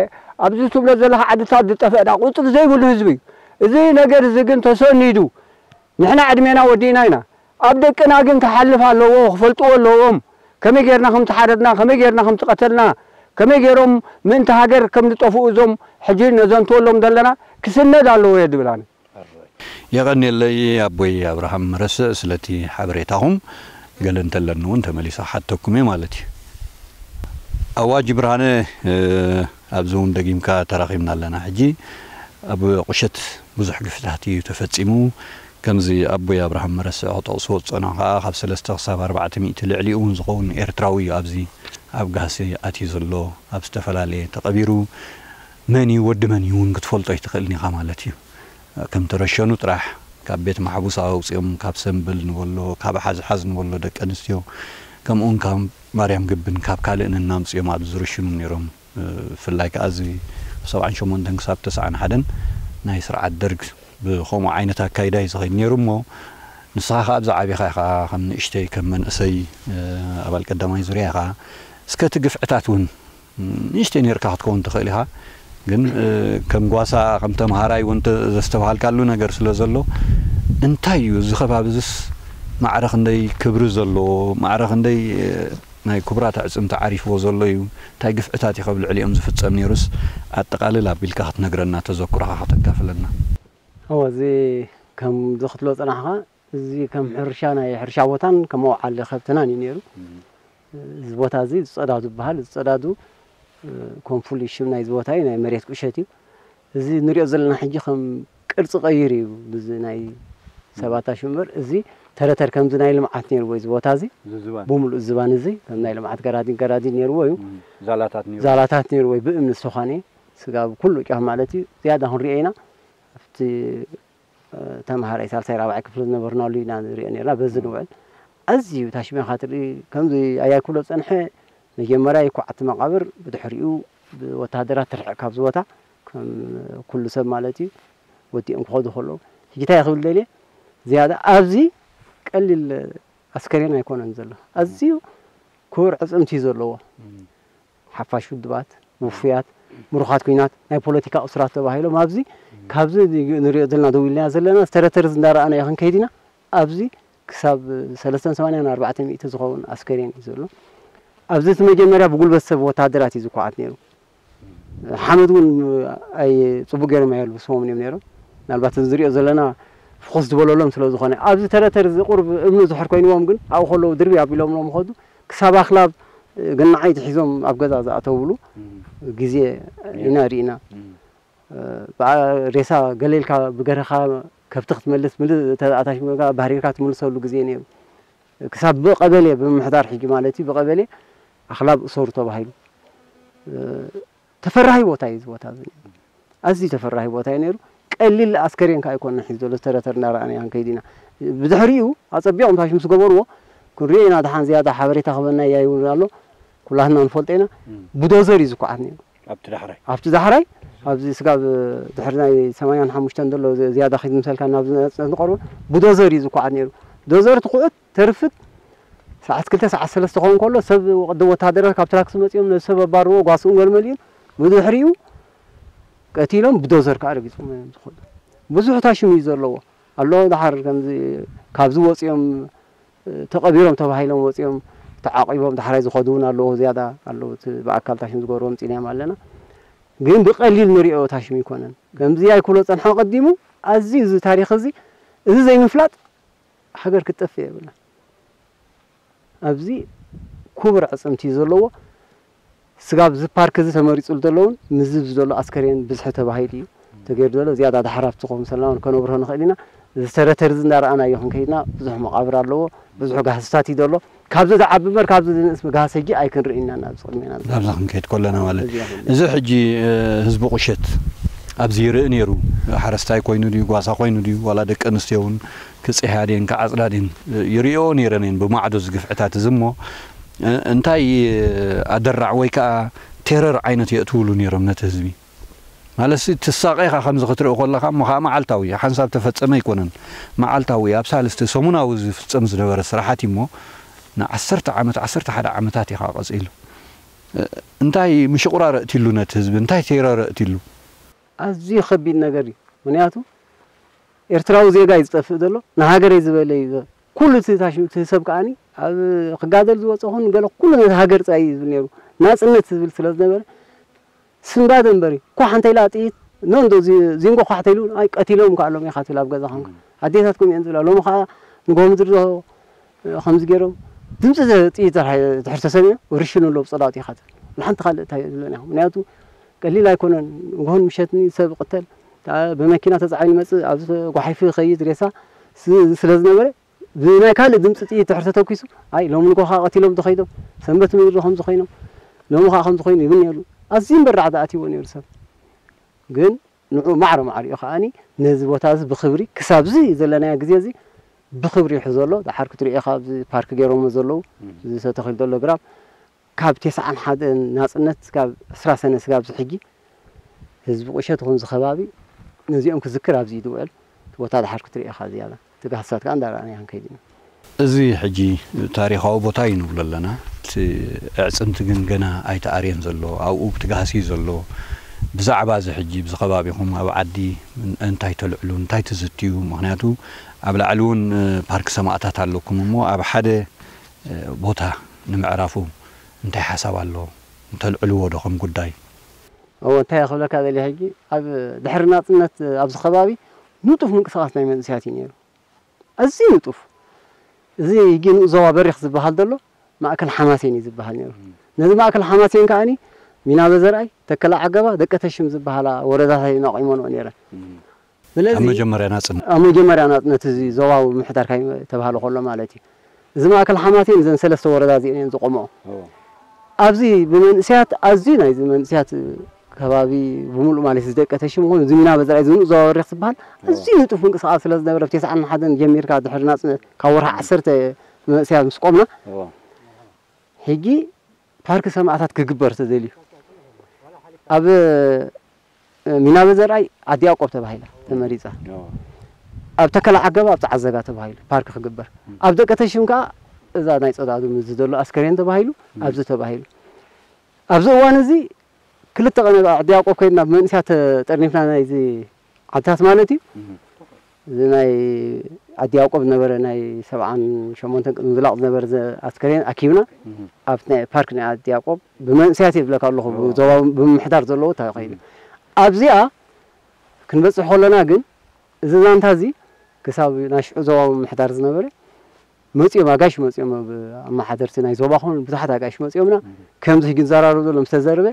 ኣብዚ ትብሎ ዘለኻ ዓድታት ዝጠፍአ ዳ ቁፅሪ ዘይብሉ ህዝቢ እዩ። እዚ ነገር እዚ ግን ተሰኒዱ ንሕና ዕድሜና ወዲእና ኢና። ኣብ ደቅና ግን ክሓልፍ ኣለዎ፣ ክፈልጥዎ ኣለዎም። ከመይ ጌርና ከም ተሓረድና፣ ከመይ ጌርና ከም ተቐተልና፣ ከመይ ጌሮም ምእንቲ ሃገር ከም ዝጠፍኡ እዞም ሕጂ ነዘንትወሎም ዘለና ክስነድ ኣለዎ እየ ዝብል ኣነ። የቐንየለይ ኣቦይ ኣብርሃም ረስዕ ስለቲ ሓበሬታኹም። ገለ እንተለኒ እውን ተመሊሰ ሓተኩም እየ ማለት እዩ። ኣዋጅ ብርሃነ፣ ኣብዚ እውን ደጊምካ ተራኺብና ኣለና። ሕጂ ኣብ ቁሸት ብዙሕ ግፍታት እዩ ተፈጺሙ። ከምዚ ኣቦይ ኣብርሃም መረስዕ ክጠቕስዎ ዝጸንሑ ከኣ ካብ ሰለስተ ክሳብ ኣርባዕተ ሚእቲ ልዕሊኡ እውን ዝኸውን ኤርትራዊ እዩ ኣብዚ ኣብ ጋህሲ ኣትዩ ዘሎ፣ ኣብ ዝተፈላለየ ተቐቢሩ። መን እዩ ወዲ መን እዩ እውን ክትፈልጦ ኣይትኽእልን ኢኻ ማለት እዩ። ከም ተረሸኑ ጥራሕ ካብ ቤት ማሕቡስ ኣውጺኦም፣ ካብ ሰምብል ንበሎ፣ ካብ ሓዝሓዝ ንበሎ ደቂ ኣንስትዮ፣ ከምኡውን ካብ ማርያም ግብን ካብ ካልእን እናምጽኦም ኣብዚ ዝርሽኑ ነይሮም። ብፍላይ ከዓ እዚ ሰብዓን ሸሞንተን ክሳብ ተስዓን ሓደን ናይ ስርዓት ደርግ ብኸምኡ ዓይነት ኣካይዳ እዩ ዝኸይድ ነይሩ እሞ ንስኻ ከዓ ኣብዚ ዓቢኻ ኢኻ ከም ንእሽተይ ከም መንእሰይ ኣባል ቀዳማይ ዙርያ ኢኻ እስከ እቲ ግፍዕታት እውን ንእሽተይ ነርካ ክትከውን ትኽእል ኢኻ ግን ከም ጓሳ ከም ተምሃራይ እውን ዘስተብሃልካሉ ነገር ስለ ዘሎ እንታይ እዩ እዚ ከባቢ እዝስ ማዕረ ክንደይ ክብሪ ዘለዎ ማዕረ ክንደይ ናይ ክቡራት ኣዕፅምቲ ዓሪፍዎ ዘሎ እዩ እንታይ ግፍዕታት እዩ ካብ ልዕሊኦም ዝፍፀም ነይሩስ ኣጠቓልል ኣቢልካ ክትነግረና ተዘክሮኻ ከተካፍለና። እወ እዚ ከምዚ ክትብሎ ዝፀናሕኻ እዚ ከም ሕርሻ፣ ናይ ሕርሻ ቦታን ከም መውዓሊ ከብትናን እዩ ነይሩ። እዚ ቦታ እዚ ዝጸዳዱ ዝበሃል፣ ዝጸዳዱ ኮንፉል ሽም ናይዚ ቦታ እዩ፣ ናይ መሬት ቁሸት እዩ። እዚ ንሪኦ ዘለና ሕጂ ከም ቅርጺ ቀይሩ እዩ፣ ብዚ ናይ ሰባት ኣሽሙ እምበር፣ እዚ ተረተር ከምዚ ናይ ልምዓት ነይርዎ እዚ ቦታ እዚ። እዚ ዝባን። ብምሉእ ዝባን እዚ ከም ናይ ልምዓት ገራዲን ገራዲን ነይርዎ እዩ። እም፣ ዛላታት ነይሩ። ዛላታት ነይርዎ እዩ፣ ብእምኒ ዝተዃነ ስጋብ ኩሉ ጫፍ ማለት እዩ። ዝያዳ ክንሪኦ ኢና ኣብቲ ተምሃራይ ሳልሳይ ራብዓይ ክፍሊ ዝነበርናሉ ኢና ንሪኦ ነርና። በዚ ንውዕል ኣዝዩ ታሽሜኻ ትርኢ። ከምዚ ኣያይ ክብሎ ዝጸንሐ መጀመርያ ይኩዓቲ መቓብር፣ ብድሕሪኡ ብወተሃደራት ትርሕቕ ካብዚ ቦታ ከም ኩሉ ሰብ ማለት እዩ ወዲኦም ክኸዱ ከለዉ። ሕጂ እንታይ ክብል ደልየ ዝያዳ ኣብዚ ቀሊል ኣስከሬን ኣይኮነን ዘሎ። ኣዝዩ ክቡር ዕጽምቲ እዩ ዘለዎ። ሓፋሽ ውድባት፣ ውፉያት፣ ምሩኻት ኲናት፣ ናይ ፖለቲካ እሱራት ተባሂሎም ኣብዚ ካብዚ ንሪኦ ዘለና ደው ኢልና ዘለና ዝተረተርዚ እንዳረኣና ይኽንከይድ ኢና። ኣብዚ ክሳብ ሰለስተን ሰማንያን ኣርባዕተ ሚእቲ ዝኸውን ኣስከሬን እዩ ዘሎ። ኣብዚ እቲ መጀመርያ ብጉልበት ሰብ ወታደራት እዩ ዝኳዓት ነይሩ። ሓመድ እውን ኣይ ጽቡቅ ገይሮም ኣየልብስዎም እዮም ነይሮም። ምናልባት እዚ ዝሪኦ ዘለና ፍኹስ ዝበለሎም ስለ ዝኾነ ኣብዚ ተረተር እዚ ቁርብ እምኑ ዝሕር ኮይንዎም ግን ኣብኡ ከለዉ ድርቢ ኣቢሎም ሎም ኸዱ ክሳብ ኣኽላብ ገናዓይቲ ሒዞም ኣብ ገዛ ዝኣተውሉ ግዜ ኢና ርኢና። ብኣ ሬሳ ገሌልካ ብገረኻ ከብቲ ክትመልስ ምልእ ተኣታሽመካ ባህሪርካ ትምልሰሉ ግዜ ነይሩ። ክሳብ ብቐበሌ ብምምሕዳር ሕጂ ማለት እዩ ብቐበሌ ኣኽላብ እሰሩ ተባሂሉ። ተፈራሂ ቦታ እዩ እዚ ቦታ እዚ። ኣዝዩ ተፈራሂ ቦታ እዩ ነይሩ። ቀሊል ኣስከሬን ከኣ ኣይኮነ ሒዙ ዘሎ ዝተረተር እናረኣና ኢና ከይድ ኢና። ብድሕሪኡ ኣጸቢቖም ታሽ ምስ ገበርዎ ክንሪኦ ኢና። ደሓን ዝያዳ ሓበሬታ ክበና እያ ይብል ኣሎ። ኩላትና ንፈልጦ ኢና። ብዶዘር እዩ ዝኳዓት ነይሩ። ኣብቲ ዳሕራይ ኣብቲ ዳሕራይ ኣብዚ ስጋብ ድሕሪ ናይ ሰማንያን ሓሙሽተን ዘሎ ዝያዳ ከይድ ምሰልካ ናብ ዝነጽነት ንቐርቦ ብዶዘር እዩ ዝኳዓት ነይሩ። ዶዘር ትኩዕት ተርፍት ሰዓት ክልተ ሰዓት ሰለስተ ክኸውን ከሎ ሰብ ቅድም ወታደራት ካብ ትራክስ መጺኦም ነዚ ሰብ ኣባርዎ ጓስኡን ገል መሊኡን ብድሕሪኡ ቀቲሎም ብዶዘር ከዓ ረጊጾም እዮም ዝኸዱ። ብዙሕ ታሽም እዩ ዘለዎ ኣሎ። ደሓር ከምዚ ካብዚ ወፂኦም ተቐቢሮም ተባሂሎም ወፂኦም ተዓቂቦም ዳሕራይ ዝኸዱ እውን ኣለዎ። ዝያዳ ኣለዉ እቲ ብኣካል ታሽም ዝገበርዎም ፂንያም ኣለና። ግን ብቐሊል ንሪኦ ታሽም ይኮነን። ከምዚ ኣይክሎ ፀንሓ ቀዲሙ ኣዝዩ እዚ ታሪክ እዚ እዚ ዘይምፍላጥ ሃገር ክትጠፍእ የብላን። ኣብዚ ክቡር ኣዕፅምቲ እዩ ዘለዎ። ስጋብ እዚ ፓርክ እዚ ተመሪፁሉ ዘሎ እውን ምዝብ ዘሎ ኣስከሬን ብዝሒ ተባሂሉ እዩ ተገይሩ ዘሎ። ዝያዳ ዳሕር ኣብቲ ኮምሰልና እውን ከነብርሆ ንኽእል ኢና። ዝተረተር እዚ እንዳረኣናዮ ክንከይድና ብዙሕ መቓብር ኣለዎ፣ ብዙሕ ጋህስታት እዩ ዘሎ። ካብዚ ዝዓቢ እምበር ካብዚ ዝንእስ ጋህስ ሕጂ ኣይክንርኢ ኢና ኣብዚ ቅድሜና ዘሎ። ናብዛ ክንከይድ ከለና ማለት እዩ። እዚ ሕጂ ህዝቢ ቁሸት ኣብዚ ይርኢ ነይሩ። ሓረስታይ ኮይኑ ድዩ ጓሳ ኮይኑ ድዩ ዋላ ደቂ ኣንስትዮ እውን ክፅሕያ ድየን ክዓፅዳ ድየን ይርእዮ ነይረን እየን ብማዕዶ እዚ ግፍዕታት እዚ እሞ እንታይ ኣደራዕ ወይ ከዓ ቴረር ዓይነት የእትውሉ ነይሮም ነቲ ህዝቢ ማለት ትሳቐኻ ከምዚ ክትርኢ ከለኻ እሞ ከዓ መዓልታዊ ሓንሳብ ተፈፀመ ኣይኮነን መዓልታዊ ኣብ ሳልስቲ ሰሙናዊ ዝፍፀም ዝነበረ ስራሓት እሞ ንዓሰርተ ዓመት ዓሰርተ ሓደ ዓመታት ኢኻ ቀፂሉ እንታይ ምሽቑራር እትሉ ነቲ ህዝቢ እንታይ ቴረር እትሉ ኣዝዩ ከቢድ ነገር እዩ። ምክንያቱ ኤርትራዊ ዜጋ እዩ ዝጠፍእ ዘሎ፣ ንሃገረይ ዝበለ እዩ። ኩሉ እቲ ታሽም እቲ ሰብ ከዓኒ ኣብ ክጋደል ዝወፀ ኹን ገለ ኩሉ ነቲ ሃገር ፀይ እዩ ዝብል ነይሩ። ናፅነት ዝብል ስለ ዝነበረ ስንባደ እምበር እዩ። ኳሕ እንተ ኢላ ጥይት ኖ እንዶ ዚ- ዚንጎ ኳሕ ተይሉ ኣይ ቀቲሎም ከኣሎም ኢኻ ትብል ኣብ ገዛ ኾንካ። ኣዴታት ከምኡ እየን ዝብላ። ሎሚ ከዓ ንጎ ምድሪ ዶ ከምዚ ገይሮም ድምፂ ዘ- ጥይት ጥራሕ ድሕር ተሰሚዑ ርሽኑ ኣሎ ብፀላእቲ ኢኻ ትብል። ንሓንቲ ካልእ እንታይ ዝብለን ኢኻ። ምክንያቱ ቀሊል ኣይኮነን። ንግሆን ምሸትን ሰብ ይቕተል። ብመኪና ተፃዒኑ ይመፅእ፣ ኣብዚ ጓሓይፊ ይኸይድ ሬሳ ስለ ዝነበረ ብናይ ካልእ ድምፂ ጥይት ድሕር ተተኪሱ ኣይ ሎሚ ንጎ ከዓ ቀቲሎም ዶ ከይዶም ሰንበት ምድሪ ከምዚ ኮይኖም ሎሚ ከዓ ከምዚ ኮይኑ ይብል ነይሩ። ኣዝዩ እምበር ራዕዲ ኣትይዎ ነይሩ ሰብ ግን ንዑ ማዕረ ማዕሪኡ ከዓኒ ነዚ ቦታ እዚ ብክብሪ ክሳብ እዚ ዘለናዮ ግዜ እዚ ብክብሪ ይሕዞ ኣሎ። ደሓር ክትሪኦ ኢኻ ኣብዚ ፓርክ ገይሮሞ ዘለዉ እዚ ተተኺሉ ዘሎ ግራብ ካብ ተስዓን ሓደን ናፅነት ካብ ዕስራ ሰነ ስጋብ ዝሕጂ ህዝቢ ቁሸት ይኹን ዝኸባቢ ነዚኦም ክዝክር ኣብዚ እዩ ዝውዕል። እቲ ቦታ ደሓር ክትሪኦ ኢኻ ዝያዳ እቲ ጋህስታት ከዓ እንዳረኣና ክንከይድ ኢና። እዚ ሕጂ ታሪኻዊ ቦታ እዩ ንብሎ ኣለና። እቲ ኣዕፅምቲ ግን ገና ኣይተኣርየን ዘሎ ኣብኡ ብትጋህሲ እዩ ዘሎ። ብዛዕባ እዚ ሕጂ ብዚ ከባቢኹም ኣብ ዓዲ እንታይ ተልዕሉ እንታይ ትዝትዩ? ምክንያቱ ኣብ ላዕሊ እውን ፓርክ ሰማእታት ኣለኩም እሞ ኣብ ሓደ ቦታ ንምዕራፉ እንታይ ሓሳብ ኣሎ? እንተልዕልዎ ዶ ከም ጉዳይ? እዎ እንታይ ክብለካ ዘለ ሕጂ ኣብ ድሕሪ ናፅነት ኣብዚ ከባቢ ንጡፍ ምንቅስቃስ ናይ መንእሰያት እዩ ነይሩ። ኣዝዩ ንጡፍ። እዚ ህጂ ንኡስ ዞባ በሪኽ ዝበሃል ዘሎ ማእከል ሓማሴን እዩ ዝበሃል ነይሩ። ነዚ ማእከል ሓማሴን ከኣኒ ሚናበ ዘርኣይ፣ ተከላ ዓገባ፣ ደቀ ተሽም ዝበሃላ ወረዳታት እየን ኣቑሞንኦ ነይረን። ስለዚ ኣብ መጀመርያ ናጽነት። ኣብ መጀመርያ ናጽነት እዚ ዞባዊ ምምሕዳር ካብ ተባህለ ከሎ ማለት እዩ። እዚ ማእከል ሓማሴን እዘን ሰለስተ ወረዳ እዚአን እየን ዝቆምኦ። ኣብዚ ብመንእሰያት ኣዝዩ ናይዚ መንእሰያት ከባቢ ብምሉእ ማለት እዚ ደቀ ተሽም ኮይኑ እዚ ሚናበ ዘርኣይ ዝንኡ ዞባ በሪኽ ዝበሃል ኣዝዩ ንጡፍ ምንቅስቃስ ስለ ዝነበረ ብ ተስዓን ሓደን ጀሚርካ ድሕሪ ናጽነት ካብ ወርሒ ዓሰርተ መንእሰያት ምስ ቆምና ሕጂ ፓርክ ሰማእታት ክግበር ተደልዩ ኣብ ሚናበ ዘርኣይ ዓዲ ያዕቆብ ተባሂላ ተመሪጻ። ኣብ ተከላ ዓገባ ኣብ ጸዓዘጋ ተባሂሉ ፓርክ ክግበር። ኣብ ደቀ ተሽም ከኣ እዛ ናይ ጸዳዱ ምዚ ዘሎ ኣስከሬን ተባሂሉ ኣብዚ ተባሂሉ። ኣብዚ እዋን እዚ ክልተ ቀነ ዓዲ ያዕቆብ ከይድና ብመንእሰያት ተጠርኒፍና ናይዚ ዓድታት ማለት እዩ። እዚ ናይ ዓዲ ያዕቆብ ዝነበረ ናይ ሰብዓን ሸሞንተን ቅድሚ ዝላቕ ዝነበረ ዘ-፣ ኣስከሬን ኣኪብና ኣብቲ ናይ ፓርክ ናይ ዓዲ ያዕቆብ ብመንእሰያት ይብለካ ኣለኹ፣ ዞባ ብምምሕዳር ዘለዎ ተኸይዱ። ኣብዚኣ ክንበጽሕ ከለና ግን እዚ ዛንታ እዚ ክሳብ ናይ ሽዑ ዞባ ምምሕዳር ዝነበረ መጺኦም ኣጋይሽ መጺኦም ኣብ ኣመሓደርቲ ናይ ዞባ ኾኑ ብዙሓት ኣጋይሽ መጺኦምና። ከምዚ ህጂ ዝዘራረብ ዘሎ ምስ ተዘርበ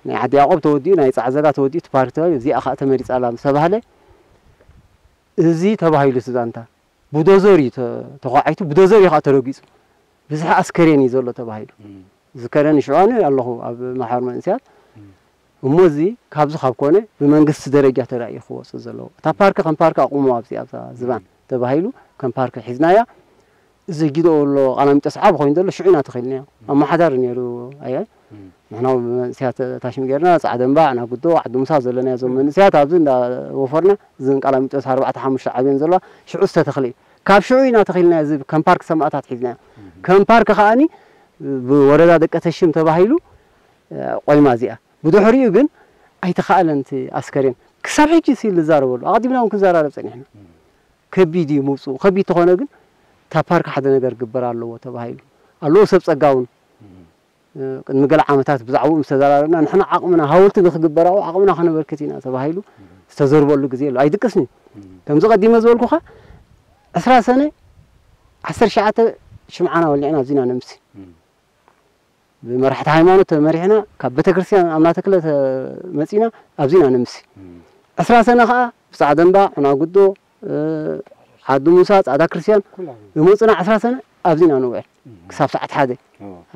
ናይ ዓዲ ያዕቆብ ተወዲኡ፣ ናይ ጻዕዘጋ ተወዲኡ፣ እቲ ፓርክ ተባሂሉ፣ እዚኣ ኸኣ ተመሪጻ ኣላ ምስ ተባህለ፣ እዚ ተባሂሉ እቲ ዛንታ ብዶዘር እዩ ተ-፣ ተዃዒቱ፣ ብዶዘር እዩ ኸኣ ተረጊጹ። ብዝሒ ኣስከሬን እዩ ዘሎ ተባሂሉ። ዝከረኒ ሽዑ ኣነ ኣለኹ ኣብ ማሕበር መንእሰያት። እሞ እዚ ካብዚ ካብ ኮነ ብመንግስቲ ደረጃ ተራእዩ ክወጽእ ዘለዎ። እታ ፓርክ ከም ፓርክ ኣቑሞ ኣብዚ ኣብዛ ዝባን ተባሂሉ ከም ፓርክ ሒዝናያ። እዚ ጊዶ ኣሎ ቃላሚጦስ ዓቢ ኮይኑ ዘሎ ሽዑ ኢና ተኺልናዮ። ኣመሓዳሪ ነይሩ ኣየ። ንሕና እውን መንእሰያት ታሽም ጌርና ጻዕደንባዕ፣ ናጉዶ፣ ዓዲ ሙሳ ዘለናዮ እዞም መንእሰያት ኣብዚ እንዳወፈርና እዘን ቃላሚጦስ ኣርባዕተ ሓሙሽተ ዓብየን ዘለዋ ሽዑ ዝተተኽለ እዩ። ካብ ሽዑ ኢና ተኺልናዮ እዚ ከም ፓርክ ሰማእታት ሒዝናዮ። ከም ፓርክ ከኣኒ ብወረዳ ደቀ ተሽም ተባሂሉ ቆይማ እዚኣ። ብድሕሪኡ ግን ኣይተኻእለን እቲ ኣስከሬን። ክሳብ ሕጂ ሲል ንዛረበሉ። ኣቐዲምና እውን ክንዘራረብ ጸኒሕና። ከቢድ እዩ ምውጽኡ። ከቢድ ተኾነ ግን እታ ፓርክ ሓደ ነገር ክግበር ኣለዎ ተባሂሉ። ኣለዎ ሰብ ጸጋ እውን። እ፣ ቅድሚ ገለ ዓመታት ብዛዕባኡ ምስ ተዘራረብና፣ ንሕና ዓቕምና ሃወልቲ ንክግበር ኣብኡ ዓቕምና ከነበርክት ኢና ተባሂሉ ዝተዘርበሉ ግዜ ኣሎ። ኣይድቅስን እዩ። ከምዚ ቀዲመ ዝበልኩኻ፣ ዕስራ ሰነ ዓሰርተ ትሽዓተ ሽምዓና ወሊዕና ኣብዚና ነምሲ። ብመራሕቲ ሃይማኖት ተመሪሕና፣ ካብ ቤተክርስትያን ኣምና ተክለ ተ-፣ መጺና ኣብዚና ነምሲ። ዕስራ ሰነ ኸኣ ብጻዕደንባ፣ ዑናጉዶ፣ እ፣ ዓዲ ሙሳ፣ ጻዕዳ ክርስትያን ዝመጹና ዕስራ ሰነ ኣብዚና ንውዕል። ክሳብ ሰዓት ሓደ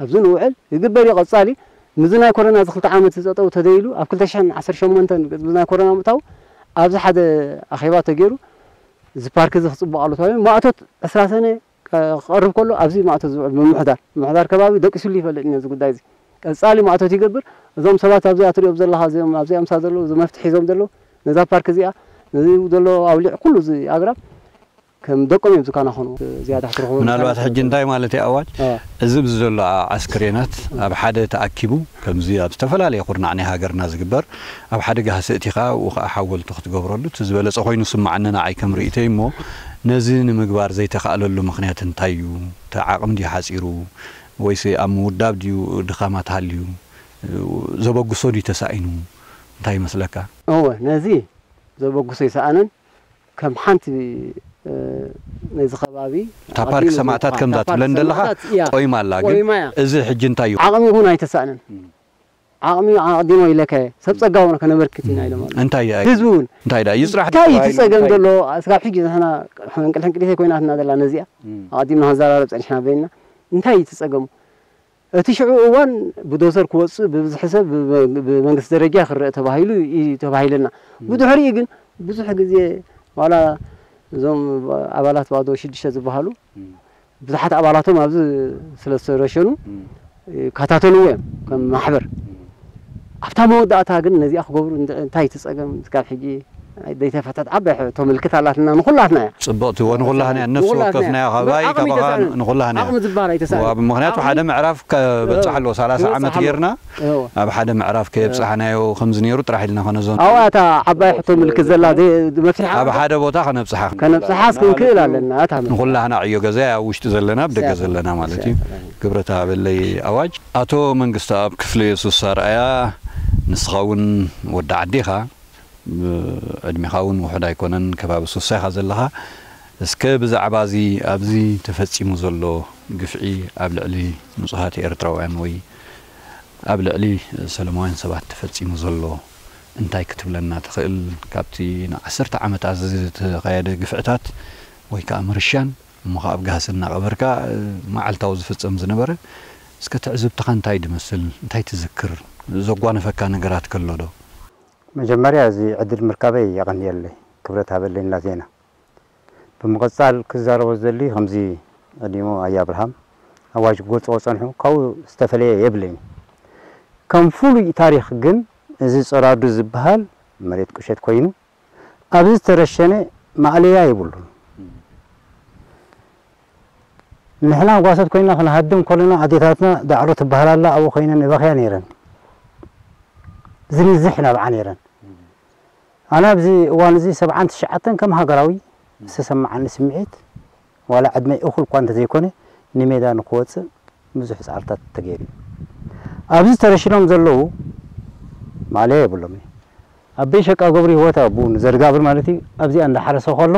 ኣብዚ ንውዕል። ይግበር እዩ ቀጻሊ። ምስዚ ናይ ኮሮና እዚ ክልተ ዓመት ዝጠጠው ተደይሉ፣ ኣብ ክልተ ሽሕን ዓሰርተ ሸሞንተን ምስዚ ናይ ኮሮና ምእታው ኣብዚ ሓደ ኣኼባ ተገይሩ፣ እዚ ፓርክ እዚ ክጽቡቕ ኣሎ ተባሂሉ፣ ማእቶት ዕስራ ሰነ ክቐርብ ከሎ ኣብዚ ማእቶት ዝውዕል ምምሕዳር፣ ምምሕዳር ከባቢ ደቂሱሉ ይፈልጥ እዩ ነዚ ጉዳይ እዚ። ቀጻሊ ማእቶት ይገብር። እዞም ሰባት ኣብዚኣ ትሪኦም ዘለኻ፣ እዚኦም ኣብዚኣ ምሳ ዘለዉ፣ እዚ መፍትሒ ሒዞም ዘለዉ፣ ነዛ ፓርክ እዚኣ፣ ነዚ ዘሎ ኣውሊዕ፣ ኩሉ እዚ ኣግራብ ከም ደቆም እዮም ዝከናኸኑ። ዝያዳ ክትረኽቦ ምናልባት ዝከኣል ሕጂ እንታይ ማለት እዩ ኣዋጅ? አ። እዚ ብዚ ዘሎ ዓ-፣ ዓስክሬናት ኣብ ሓደ ተኣኪቡ፣ ከምዚ ኣብ ዝተፈላለየ ኩርናዕ ናይ ሃገርና ዝግበር፣ ኣብ ሓደ ጋህሲ እቲኻ፣ ኣብኡ ኸዓ ሓወልቲ ክትገብረሉ፣ እቲ ዝበለጸ ኮይኑ ስማዓኒ ንዓይ ከም ርእይተይ እሞ፣ ነዚ ንምግባር ዘይተኻእለሉ ምኽንያት እንታይ እዩ? እቲ ዓቕሚ ድዩ ሓጺሩ? ወይስ ኣብ ምውዳብ ድዩ ድኻማት ሃልዩ? ዘበግሶ ድዩ ተሳኢኑ? እንታይ ይመስለካ? እወ፣ ነዚ ዘበግሶ ይሰኣነን። ከም ሓንቲ፣ እ፣ ነዚ ከባቢ እታ ፓርክ ኣቐዲሙ ሰማእታት ዝውሃብ፣ ከምዛ እታ ፓርክ ትብለን ዘለኻ ሰማእታት እያ። ቆይማ ኣላ። ግን ቆይማ እያ። እዚ ሕጂ እንታይ እዩ? ዓቕሚ እውን ኣይተሳእነን። ዓቕሚ ኣቐዲሞ ኢለካ እየ። ሰብ ጸጋ እውን ከነበርክት ኢና ኢሎም ኣለዉ። እንታይ ደኣ? ህዝቢ እውን እንታይ ደኣ? ይጽራሕ እንታይ እዩ ተባሂሉ? እቲ ጸገም እንታይ? ዘሎ? እስካብ ሕጂ ንሕና ሕንቅል ሕንቅሊት ኣይኮይናትና ዘለና ነዚኣ። ኣቐዲምና ክንዘራረብ ጸኒሕና በይንና። እንታይ እዩ እቲ ጸገሙ? እቲ ሽዑ እዋን ብዶዘር ክወጽእ ብብዝሒ ሰብ ብ-፣ ብ-፣ ብመንግስቲ ደረጃ ክረአ ተባሂሉ እዩ ተባሂለና። ብድሕሪኡ ግን ብዙሕ ግዜ ዋላ እዞም ኣባላት ባዶ ሽዱሽተ ዝበሃሉ ብዙሓት ኣባላቶም ኣብዚ ስለ ዝተረሸኑ ይከታተልዎ እዮም ከም ማሕበር። ኣብታ መወዳእታ ግን ነዚኣ ክገብሩ እንድ-፣ እንታይ እቲ ጸገም እስካብ ሕጂ ዘይተፈተት ዓባይ ሕቶ ምልክት ኣላትና ንኹላትና እያ። ጽብቕቲ እወ፣ ንኹላህና እያ። ነፍሲ ንኹላትና ወከፍናዮ እያ። ከባቢ ዓቕሚ ካባኻ ኣይተሳእነን። ንኹላህና እያ። ዓቕሚ ዝበሃል ኣይተሳእነን። እዋ፣ ብምኽንያቱ ዓቕሚ ሓደ ምዕራፍ ከበጽሓ ኣለዎ፣ ሰላሳ ዓመት ክበጽሓ ኣለዎ። ጌርና። እዎ። ኣብ ሓደ ምዕራፍ ከየብጽሓናዮ ከም ዝነይሩ ጥራሕ ኢልና ከነዘንቱ። ኣብኣ እታ ዓባይ ሕቶ ምልክት ዘላ ዘ-፣ መፍትሒ ኣብ ሓደ ቦታ ከነብጽሓ። ከነብጽሓ ክንክእል ኣለና፣ እታ መፍትሒ። ንኹላህና ዕዮ ገዛ እያ፣ ኣብ ውሽጢ ዘለና፣ ኣብ ደገ እያ። ዘለና ማለት እዩ። እያ። ግብረ ተሃበለይ ኣዋጅ። ኣቶ መንግስተኣብ ክፍለ የሱስ ኣርኣያ፣ ንስኻ እውን ወዲ ዓዲ ኢኻ። ዕድሜኻ እውን ውሑድ ኣይኮነን፣ ከባቢ ሱሳ ኢኻ ዘለኻ። እስከ ብዛዕባ እዚ ኣብዚ ተፈጺሙ ዘሎ ግፍዒ ኣብ ልዕሊ ንጹሃት ኤርትራውያን ወይ ኣብ ልዕሊ ሰለማውያን ሰባት ተፈጺሙ ዘሎ እንታይ ክትብለና ትኽእል? ካብቲ ንዓሰርተ ዓመታት ዝተኻየደ ግፍዕታት ወይ ከኣ ምርሻን እሞ ከኣ ኣብ ጋህሲ እናቐበርካ መዓልታዊ ዝፍጸም ዝነበረ እስከ ትዕዝብትኻ እንታይ ድመስል? እንታይ ትዝክር? ዘጓነፈካ ነገራት ከሎ ዶ? መጀመርያ እዚ ዕድል ምርካበይ የቐንየለይ፣ ክብረት ሃበለይ እናዜና። ብምቕጻል ክዛረቦ ዝደሊ ከምዚ ቀዲሙ ኣያ ኣብርሃም ኣዋጅ ክገልጽዎ ጸንሑ ካብኡ ዝተፈለየ የብለይን። ከም ፍሉይ ታሪኽ ግን እዚ ጸራዱ ዝበሃል መሬት ቁሸት ኮይኑ ኣብዚ ዝተረሸነ ማእለያ የብሉን። ንሕና ጓሶት ኮይና ክንሃድም ከለና ኣዴታትና ዳዕሮ ትበሃል ኣላ ኣብኡ ኮይነን ይበኽያ ነይረን። ዝንዝሕ ናብዓ ነይረን። ኣነ ኣብዚ እዋን እዚ ሰብዓን ትሽዓተን ከም ሃገራዊ ዝተሰማዓኒ ስምዒት ዋላ ዕድመይ እኹል እኳ እንተዘይኮነ ንሜዳ ንክወፅእ ብዙሕ ፃዕርታት ተገይሩ እዩ። ኣብዚ ተረሽኖም ዘለዉ ማእለያ የብሎም። ኣበይ ሸቃ ገብሩ ህይወት ኣቡ ንዘርጋብር ማለት እዩ ኣብዚኣ እንዳሓረሰ ከሎ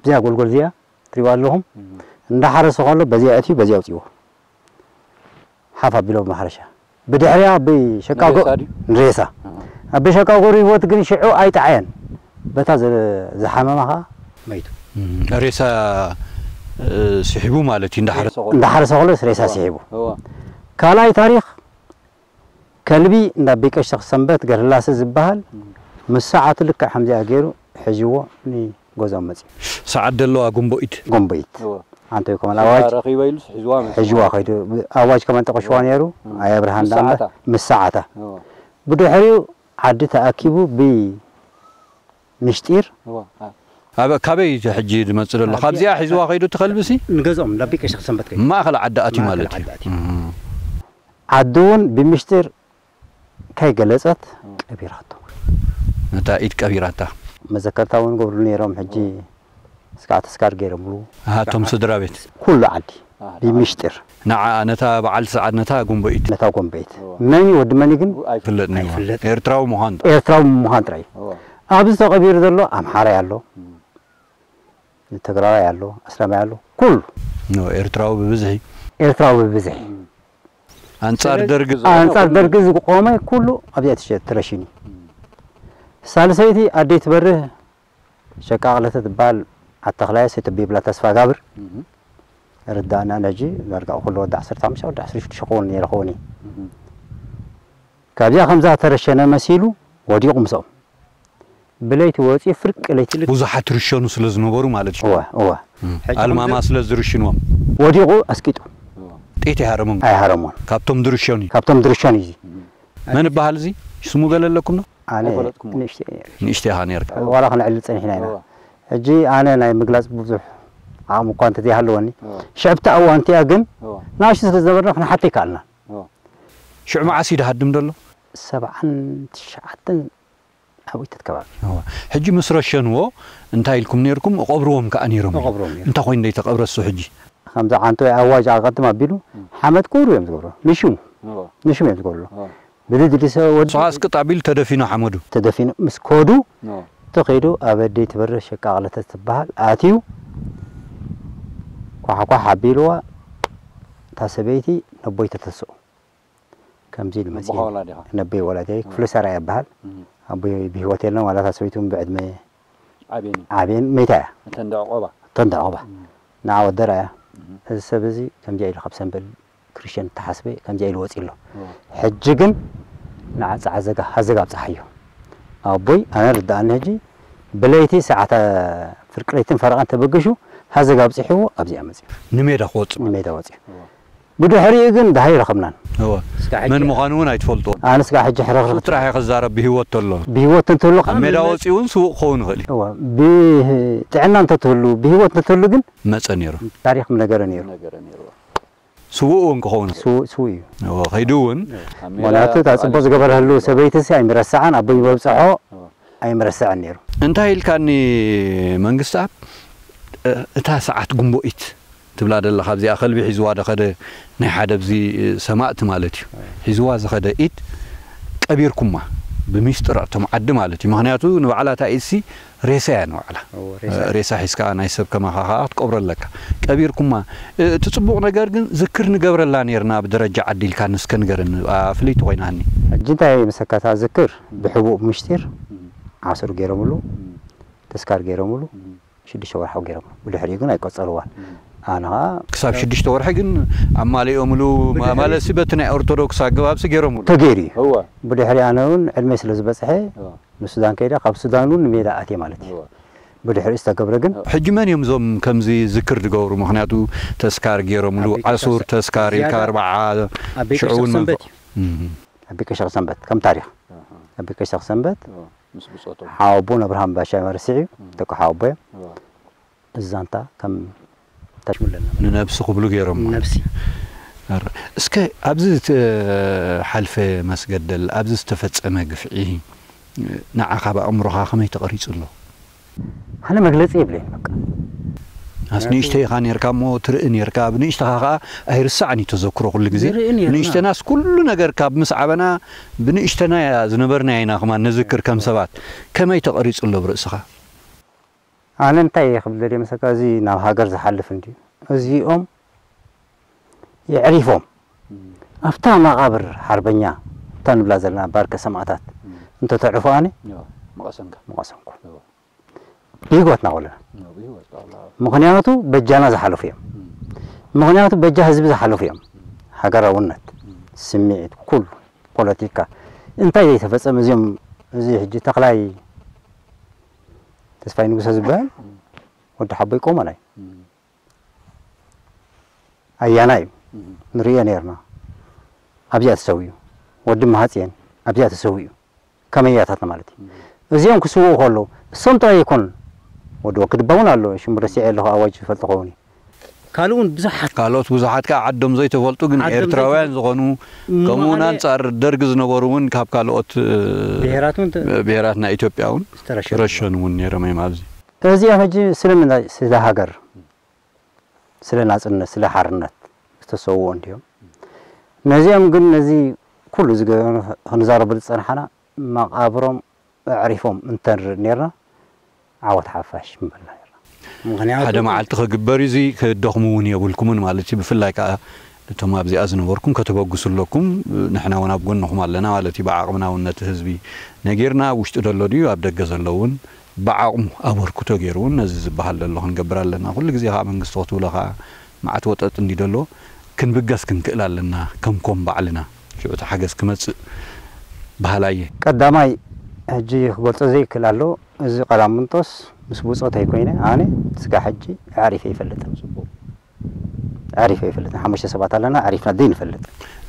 እዚኣ ጎልጎል እዚኣ ትሪዋ ኣለኹም እንዳሓረሰ ከሎ በዚኣ እትዩ በዚኣ ኣውፅዎ ሓፍ ኣቢሎ ብማሕረሻ ብድሕሪያ ኣበይ ሸቃ ንሬሳ ድዩ? ንሬሳ ኣበይ ሸቃ ገብሩ ህይወት ግን ሽዑ ኣይጠዓየን በታ ዝሓመማ ከዓ መይቱ። ሬሳ ስሒቡ ማለት እዩ እንዳሓረሰ ከሎ። እንዳሓረሰ ከሎስ ሬሳ ስሒቡ። ካልኣይ ታሪኽ ከልቢ እንዳ ቢቀሽ ተኽሰንበት ገርህላሰ ዝበሃል ምስ ሰዓቱ ልክዕ ከምዚኣ ገይሩ ሕዝዎ ንገዝኦም መፅዩ። ሰዓት ዘለዋ ጎንቦኢት። ጎንቦኢት ኣንቶይ ኮመል ኣዋጅ ረኺበ ኢሉስ ሕዝዋ መፅዩ። ሕዝዋ ከይዱ ኣዋጅ ከመን ጠቐሽዋ ነይሩ ኣይ ኣብርሃ ምስ እንዳምበር ሰዓታ። ምስ ሰዓታ እወ። ብድሕሪኡ ዓዲ ተኣኪቡ ብምሽጢር እወ። ኣ- ኣብ ካበይ እቲ ሕጂ ዝመጽእ ዘሎ ካብዚኣ ሒዝዋ ከይዱ እቲ ከልቢ ሲ ንገዝኦም ናብ ቢቀሽ ተኽሰንበት ከይዱ ማእኸል ዓዲ ኣትዩ ማእከል ማለት እዩ ዓዲ ኣትዩ። እም። ዓዲ እውን ብምሽጢር ከይገለጸት ቀቢራቶ። ነታ ኢድ ቀቢራታ። መዘከርታ እውን ገብሩ ነይሮም ሕጂ እስካዕ ተስካር ገይሮምሉ። ኣሃ፣ እቶም ስድራ ቤት። ኩሉ ዓዲ ኣሃ፣ ብሚሽጢር። ንዓ ነታ በዓል ሰዓት ነታ ጎንቦኢት። ነታ ጎንቦኢት። እዎ። መን እዩ ወዲ መን እዩ ግን ኣይፍለጥን እዩ። ኣይፍለጥን። ኤርትራዊ ምዃን ጥራይ። ኤርትራዊ ምዃን ጥራይ እዩ። እዎ። ኣብዚ ተቐቢሩ ዘሎ ኣምሓራይ ኣሎ። እም። ትግራዋይ ኣሎ፣ ኣስላማይ ኣሎ፣ ኩሉ። ኖ፣ ኤርትራዊ ብብዝሒ። ኤርትራዊ ብብዝሒ። እም። ኣንጻር ስለዚ ደርጊ ዝቆመ ኣንጻር ኩሉ። ደርጊ ዝቆመ ኩሉ ኣብዚኣ ተሸ-፣ ተረሺኑ እዩ። እም። ሳልሰይቲ ኣደይ ትበርህ ሸቃቕለተ ትበሃል ዓተኽላየ ሰይተ ቢብላ ተስፋ ጋብር እም። ርዳእና ነጂ ዳርጋ ኩሉ ወዲ ዓሰርተ ሓሙሽተ ወዲ ዓሰርተ ሽዱሽተ ክኸውን ነይረ ክኸውን እዩ። እም። ካብዚኣ ከምዛ ተረሸነ መሲሉ ወዲቑ ምስኦም። ብለይቲ ወፂኡ ፍርቂ ለይቲ ልክ ብዙሓት ርሸኑ ስለ ዝነበሩ ማለት እዩ። እወ፣ እወ። እም። ሕጂ ኣልማማ ከምዚ ስለ ዝርሽንዎም። ወዲቑ ኣስቂጡ። ጥይት ኣይሃረሞም። ኣይሃረሞን። ካብቶም ዝርሸኑ እዩ። ካብቶም ዝርሸኑ እዩ። መን ይበሃል እዚ? ስሙ ገለ ኣለኩም ዶ? ኣነ ኣይፈለጥኩሞ። ንእሽተይ እየ። ንእሽተይ ኢኻ ነርካ። ዋላ ክነዕልል ጸኒሕና ኢና። እወ። ሕጂ ኣነ ናይ ምግላጽ ብዙሕ ዓቕሚ እኳ እንተዘይሃለወኒ፣ እወ። ሽዕብቲ እዋን እቲኣ ግን እወ። ንኣሽቱ ስለ ዝነበርና ክንሓቶ ይከኣልና። እወ። ሽዑ መዓስ እዩ ድሃድም ዘሎ? ሰብዓን ትሽዓተን ኣብ ኢተት ከባቢ። እወ። ሕጂ ምስ ረሸንዎ እንታይ ኢልኩም ነርኩም? እቐብርዎም ከኣ ነይሮም። እቐብርዎም ነይሮም። እንታይ ኮይኑ ዘይተቐብረ እሱ ሕጂ? ከምዚ ዓንቶ ኣዋጅ ኣቐድም ኣቢሉ እም። ሓመድ ቁሩ እዮም ዝገብሩ። ንሽሙ። እወ። ንሽሙ እዮም ዝገብሩ። እወ። ብድድሊ ሰብ ወዲ ንስኻ እስቅጥ ኣቢሉ ተደፊኑ ሓመዱ። ተደፊኑ ምስ ከዱ እወ። ተኸይዱ ኣብ ኣደይ ትበርህ ሸቃቕለተ ትበሃል ኣትዩ ኳሕኳሕ ኣቢልዋ እታ ሰበይቲ ነቦይ ተተስኡ። ከምዚ ኢሉ መጺኡ። ነቦኻ ወላዲኻ? ነቦይ ወላዲይ ክፍሉ ሰራይ ይበሃል። እም። ኣቦይ ብህይወት የለን፣ ዋላ እታ ሰበይቱ እውን ብዕድመ ዓብየን እዩ። ዓብየን መይታ እያ። እተን ደዕቆባ? እተን ደዕቆባ። እም። ንዓ ወደራ እያ። እም። እዚ ሰብ እዚ ከምዚኣ ኢሉ ካብ ሰምበል ክርስቲያን እተሓስበ ከምዚኣ ኢሉ ወጺኡ ኣሎ። እዎ። ሕጂ ግን ንዓ ጸዓ ዘጋ ሃዘጋ ኣብጽሓዮ። ኣቦይ ኣነ ርድኣኒ ሕጂ ብለይቲ ሰዓት ፍርቂ ለይትን ፈረቓን ተበግሹ ሃዘጋ ኣብጺሕዎ ኣብዚኣ መጺኡ። ንሜዳ ክወጽእ ማለት ንሜዳ ወጺኡ። እዎ። ብድሕሪኡ ግን ደሃይ ረኸብናን። እወ። እስካ ሕጂ መን ምዃኑ እውን ኣይትፈልጦ። ኣነ እስካ ሕጂ ሕርኽርኽ ጥራሕ እዩ ክዛረብ ብህይወት ተሎ። ብህይወት እንተሎ ኣብ ሜዳ ወፂኡ እውን ስውእ ክኸውን ይኽእል እዩ። እወ። ብጥዕና እንተትህሉ ብህይወት እንተትህሉ ግን መፀ ነይሩ። ታሪኽ ምነገረ ነይሩ። ነገረ ነይሩ። ስውእ እውን ክኸውን ይኽእል። ስውእ ስውእ እዩ። እወ፣ ከይዱ እውን ኣብ ሜዳ ምክንያቱ እታ ፅቡቅ ዝገበረሉ ሰበይቲ ሲ ኣይምረስዓን ኣቦይ መብፅሖ እወ። ኣይምረስዐን ነይሩ። እንታይ ኢልካኒ መንግስቲ ኣብ እታ ሰዓት ጉንቦኢት ትብላ ደላ ካብዚኣ ከልቢ ሒዝዋ ደኸደ ናይ ሓደ ብዚ ሰማእቲ ማለት እዩ ሒዝዋ ዝኸደ ኢድ ቀቢርኩማ ብሚስጥር እቶም ዓዲ ማለት እዩ። ምኽንያቱ ንባዕላ እታ ኢድሲ ሬሳ እያ ንባዕላ። ሬሳ ሒዝካ ናይ ሰብ ከማኻ ከዓ ክትቀብሮ ኣለካ። ቀቢርኩማ። እቲ ፅቡቕ ነገር ግን ዝክር ንገብረላ ነይርና ብደረጃ ዓዲ ኢልካ ንስከ ንገረኒ። ፍልይቲ ኮይናኒ። ሕጂ እንታይ መሰካታ ዝክር ብሕቡእ ብምስጢር ዓሱር ገይሮምሉ፣ ተስካር ገይሮምሉ፣ ሽዱሽተ ወርሒ ገይሮም። ብድሕሪኡ ግን ኣይቆጸርዋን። ኣነ ኸዓ ክሳብ ሽዱሽተ ወርሒ ግን ኣማሊኦምሉ፣ ማለት ሲ በቲ ናይ ኦርቶዶክስ ኣገባብ ሲ ገይሮምሉ። ተገይሩ እዩ። እወ። ብድሕሪ ኣነ እውን ዕድመ ስለ ዝበጽሐ እወ። ንሱዳን ከይደ፣ ካብ ሱዳን እውን ንሜዳ ኣትየ ማለት እዩ። እወ። ብድሕሪኡ ዝተገብረ ግን ሕጂ መን እዮም እዞም ከምዚ ዝክር ዝገብሩ? ምኽንያቱ ተስካር ገይሮምሉ፣ ዓሱር ተስካር ኢልካ ኣርባዓ ሽዑ እውን ሰንበት እዩ። ኣብ ቤት ቀሻ ሰንበት ከም ታሪኽ። ኣብ ቤት ቀሻ ሰንበት እወ። ምስ ብጾቶም። ሓወቦን ኣብርሃም ባሻ መርሲዕ እዩ። እም። ደቂ ሓወቦ እዮም። እዋ። እዛ እንታ ከም ተሽሙለና። ንነብሲ ክብሉ ገይሮም ማለት ነብሲ። እዩ። ኣረ፣ እስከ ኣብዚ ዝተሓልፈ መስገደል፣ ኣብዚ ዝተፈጸመ ግፍዒ፣ ንዓኻ ብኣእምሮኻ ከመይ ተቐሪጹ ኣሎ? ኣነ መግለጺ የብለይን በቃ። ኣስ ንእሽተይ ኢኻ ነርካ እሞ ትርኢ ነርካ፣ ብንእሽተኻ ኸኣ ኣይርሳዕን እዩ ተዘክሮ ኩሉ ግዜ። ንርኢ ነርና። ንእሽተናስ ኩሉ ነገር ካብ ምስ ዓበና ብንእሽተና እያ ዝነበርና ኢና ከማን ነዝክር ከም ሰባት። ከመይ ተቐሪጹ ኣሎ ብርእስኻ? ኣነ እንታይ እየ ክብል ደልየ መሰካ፣ እዚ ናብ ሃገር ዝሓልፍ እንድዩ። እዚኦም የዕሪፎም። እም። ኣብታ መቓብር ሓርበኛ እታ ንብላ ዘለና ባርከ ሰማእታት እም። እንተተዕርፎ ኣነ ያው፣ መቐሰንካ። መቐሰንኩ። ያው። ብህይወትና ከለና። ያው፣ ብህይወት ከለና። ምኽንያቱ በጃና ዝሓለፉ እዮም። እም። ምኽንያቱ በጃ ህዝቢ ዝሓለፉ እዮም። እም። ሃገራውነት፣ እም። ስምዒት፣ ኩሉ፣ ፖለቲካ። እንታይ ዘይተፈጸመ እዚኦም፣ እዚ ሕጂ ተኽላይ ተስፋይ ንጉሰ ዝበሃል እም። ወዲ ሓቦይ ቆመናይ። እም። ኣያና እዩ። እም። ንርእዮ ነይርና። ኣብዚኣ ተሰዊኡ። ወዲ መሃጽየን ኣብዚኣ ተሰዊኡ። ከመያታትና ማለት እዩ። እም። እዚኦም ክስውኡ ከለዉ፣ እሶም ጥራይ ኣይኮኑን። ወዲ ወክድባ እውን ኣሎ። ሽሙ ረሲዐ ኣለኹ፣ ኣዋጅ ዝፈልጦ ክኸውን እዩ። ካልእ እውን ብዙሓት። ካልኦት ብዙሓት ከኣ ዓዶም ዘይተፈልጡ ግን ዓዶም ኤርትራውያን ዘይተፈልጡ። ዝኾኑ፣ እም፣ ከምኡ እውን ኣነ ኣንጻር ደርጊ ዝነበሩ እውን ካብ ካልኦት፣ እ፣ ብሄራት እውን ተ-፣ ብሄራት ናይ ኢትዮጵያ እውን ዝተረሸኑ። ዝረሸኑ እውን ነይሮም እዮም ኣብዚ። እዚኦም ሕጂ ስለምንታይ? ስለ ሃገር፣ ስለ ናጽነት፣ ስለ ሓርነት ዝተሰውኡ እንድዮም። ነዚኦም ግን ነዚ ኩሉ ዝገ-፣ ክንዛረበሉ ዝጸናሓና መቓብሮም ኣዕሪፎም እንተንርኢ ነርና ዓወት ሓፋሽ ምበልና ነርና። ምኽንያቱ ሓደ መዓልቲ ክግበር እዩ፣ እዚ ክደኽሙ እውን የብልኩምን ማለት እዩ። ብፍላይ ከኣ እቶም ኣብዚኣ ዝነበርኩም ከተበግሱ ኣለኩም። ንሕና እውን ኣብ ጎንኹም ኣለና ማለት እዩ። ብዓቕምና እውን ነቲ ህዝቢ ነጊርና፣ ኣብ ውሽጢ ዘሎ ድዩ ኣብ ደገ ዘሎ እውን ብዓቕሙ ኣበርክቶ ገይሩ እውን ነዚ ዝበሃል ዘሎ ክንገብር ኣለና። ኩሉ ግዜ ከኣ መንግስቲ ክትብሎ ከኣ መዓት ወጠጥ እንዲ ዘሎ ክንብገስ ክንክእል ኣለና። ከም ኮም ባዕልና ሽዑ እቲ ሓገዝ ክመጽእ በሃላይ እየ። ቀዳማይ ሕጂ ክገልጾ ዘይክእል ኣሎ። እዚ ቀላምንጦስ ምስ ብጾተይ ኮይነ ኣነ ስጋ ሕጂ ኣዕሪፈ ይፈልጥ። ጽቡቕ። ኣዕሪፈ ይፈልጥ። ሓሙሽተ ሰባት ኣለና፣ ኣዕሪፍና ደይ ንፈልጥ።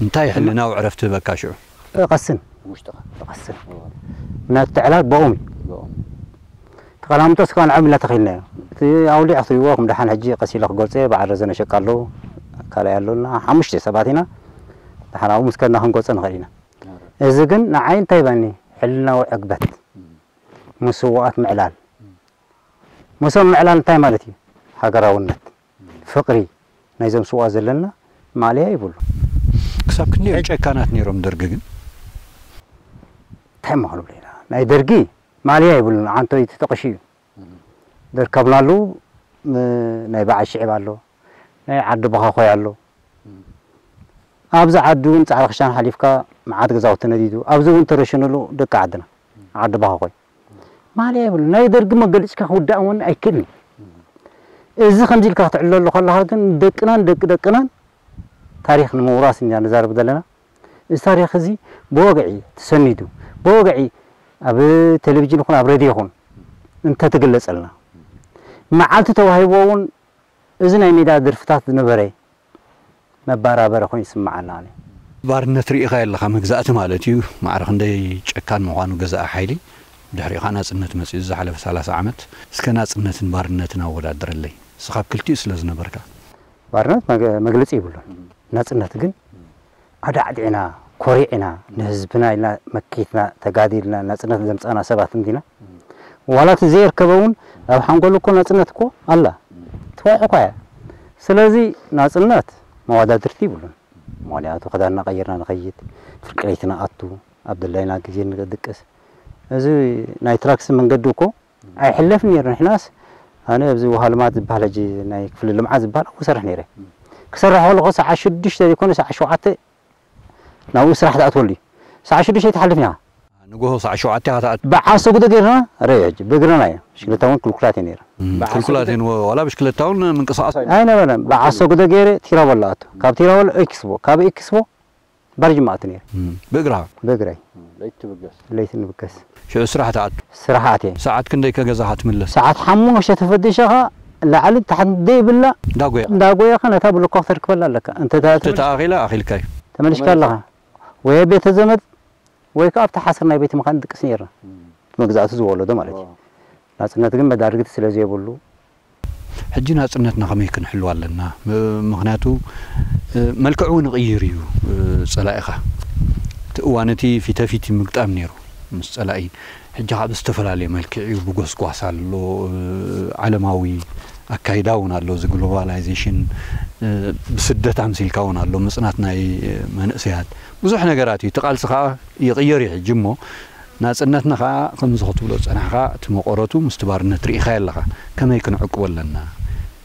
እንታይ ሕልናዊ ዕረፍቲ ህበካ ሽዑ? እቐስን። ውሽጥኻ? እቐስን። እዎ። ምክንያቱ እቲ ዕላል ብኦም እዩ። ብኦም። ተቐላምጦስ ከዓ ንዕም ኢልና ተኺልናዮ። እቲ ኣውሊዕ ክትሪእዎ፣ ከም ደሓን ሕጂ ቀስ ኢለ ክገልጾ እየ፣ በዓል ረዘነ ሸቃ ኣለዉ፣ ካልኣይ ኣለዉና፣ ሓሙሽተ ሰባት ኢና። ደሓን ኣብኡ ምስ ከድና ክንገልጾ ንኽእል ኢና። ኣረ። እዚ ግን ንዓይ እንታይ ይበኒ? ሕልናዊ ዕግበት። እም። ምስውኣት ምዕላል። እም። ምስኦም ምዕላል እንታይ ማለት እዩ? ሃገራውነት፣ እም። ፍቕሪ ናይዞም ስውኣት ዘለና ማእለያ ይብሉ። ክሳብ ክንደዮም ጨካናት ነይሮም ደርጊ ግን? እንታይ እሞ ክንብሎ ኢና? ናይ ደርጊ ማእለያ ይብሉን፣ ዓንቶ እዩ ተጠቒሱ እዩ። እም። ደርካብናሉ፣ ም-፣ ናይ በዓል ሽዕብ ኣሎ፣ ናይ ዓዲ በኻኾይ ኣሎ። እም። ኣብዚ ዓዲ እውን ጻዕዳ ክሻን ሓሊፍካ መዓት ገዛውቲ ነዲዱ፣ ኣብዚ እውን ተረሸኑሉ ደቂ ዓድና፣ ዓዲ በኻኾይ። ማእለያ ይብሉ። ናይ ደርጊ መገለጺካ ክውዳእ እውን ኣይክእልን። እም። እዚ ከምዚ ኢልካ ክትዕለሉ ከለኻ ግን ደቅናን ደቂ ደቅናን ታሪኽ ንምውራስ ኢና ንዛረብ ዘለና። እዚ ታሪኽ እዚ ብወግዒ ተሰኒዱ፣ ብወግዒ ኣብ ቴሌቪዥን ይኹን ኣብ ሬድዮ ይኹን እንተትግለጸልና፣ መዓልቲ ተዋሂብዎ እውን እዚ ናይ ሜዳ ደርፍታት ዝነበረ መባራበሪ ኮይኑ ይስምዓና ኣነ። ባርነት ርኢኻዮ ኣለኻ፣ መግዛእቲ ማለት እዩ። ማዕረ ክንደይ ጨካን ምዃኑ ገዛኢ ሓይሊ። ድሕሪኡ ኸኣ ናጽነት መጺኡ ዝሓለፈ ሰላሳ ዓመት። እስከ ናጽነትን ባርነትን ኣወዳድረለይ። ንስኻ ኣብ ክልቲኡ ስለ ዝነበርካ። ባርነት መገ-፣ መግለጺ የብሉን። እም። ናጽነት ግን ኣዳዕዲዕና፣ ኮሪዕና፣ ንህዝብና ኢልና መኪትና፣ ተጋዲልና፣ ናጽነት ዘምጻና ሰባት እንዲና። እም። ዋላ እቲ ዘየርከበ እውን ኣብ ሓንጎሉ እኮ ናጽነት እኮ ኣላ። እም። ትወቅዕ እኳ እያ። ስለዚ ናጽነት መዋዳድርቲ ይብሉን። ምኽንያቱ ክዳንና ቀይርና ንኸይድ፣ ፍርቂ ለይቲ ንኣቱ፣ ኣብ ደላይና ግዜ ንድቅስ። እዚ ናይ ትራክስ መንገዲ እኮ ኣይሕለፍን ነይሩ። ንሕናስ ኣነ ኣብዚ ውሃ ልማት ዝበሃል ሕጂ ናይ ክፍሊ ልምዓት ዝበሃል ኣብኡ ሰርሕ ነይረ። ክሰርሕ ከለኹ ሰዓት ሽዱሽተ ዘይኮነ ሰዓት ሸውዓተ ናብኡ ስራሕ ትኣትወሉ እዩ። ሰዓት ሽዱሽተ ኣይትሓልፍን ኢኻ። ንጎሆ ሰዓት ሸውዓተ ኢኻ ትኣቱ። ብዓሶ ጉደ ጌርና ርእ ሕጂ ብእግርና እዩ። ብሽክለታ እውን ክልኩላት እየ ነይረ። እም፣ ብዓሶ ክልኩላት ጉደ እየን፣ ወ-፣ ዋላ ብሽክለታ እውን ምንቅስቓስ ኣይነበረን። ኣይነበረን። ብዓሶ ጉደ ገይረ ቲራቦሎ ኣቱ። ካብ ቲራቦሎ ኤክስቦ፣ ካብ ኤክስቦ ባርጅማ ኣቱ ነይረ። እም፣ ብእግራ? ብእግረይ። ለይቲ ትብገስ። ለይቲ ንብገስ። ሽዑ ስራሕ ትኣቱ? ስራሕ ኣትየ። ሰዓት ክንደይ ከ ገዛኻ ትምለስ? ሰዓት ሓሙሽተ ተፈዲሸኻ ላዕሊ ታሕቲ ደይብላ እንዳጎያ? እንዳጎያኻ ነታ ብሎኮ ክተርክበላ ኣለካ። እንተ እቲ ተኣኺላ ኣኺልካዩ። ተመሊስካ ኣለኻ። ወይ ኣብ ቤተ ዘመድ ወይ ከኣ ኣብቲ ሓሰር ናይ ቤት መኻን ድቅስ ነይርና። እም። መግዛእቲ ዝወለዶ ማለት እዩ። ኦ። ናጽነት ግን መዳርግቲ ስለ ዘይብሉ። ሕጂ ናጽነትና ከመይ ክንሕልዋ ኣለና? ም-፣ ምኽንያቱ፣ እ፣ መልክዕ እውን ይቕይር እዩ፣ እ፣ ጸላኢኻ። እቲ እዋን እቲ ፊተፊት ምግጣም ነይሩ ምስ ጸላኢ። ሕጂ ካብ ዝተፈላለየ መልክዕ እዩ፣ ብጎስጓስ ኣሎ፣ እ፣ ዓለማዊ ኣካይዳ እውን ኣሎ፣ እዚ ግሎባላይዜሽን፣ እ፣ ብስደት ኣምሲልካ እውን ኣሎ፣ ምጽናት ናይ መንእሰያት። ብዙሕ ነገራት እዩ። እቲ ቃልሲ ከኣ ይቕየር እዩ ሕጂ እሞ፣ ናጽነትና ከኣ ከምዚ ክትብሎ ዝጸናሕካ፣ እቲ መቐረቱ ምስቲ ባርነት ርኢኻዮ ኣለኻ። ከመይ ክንዕቅቦ ኣለና?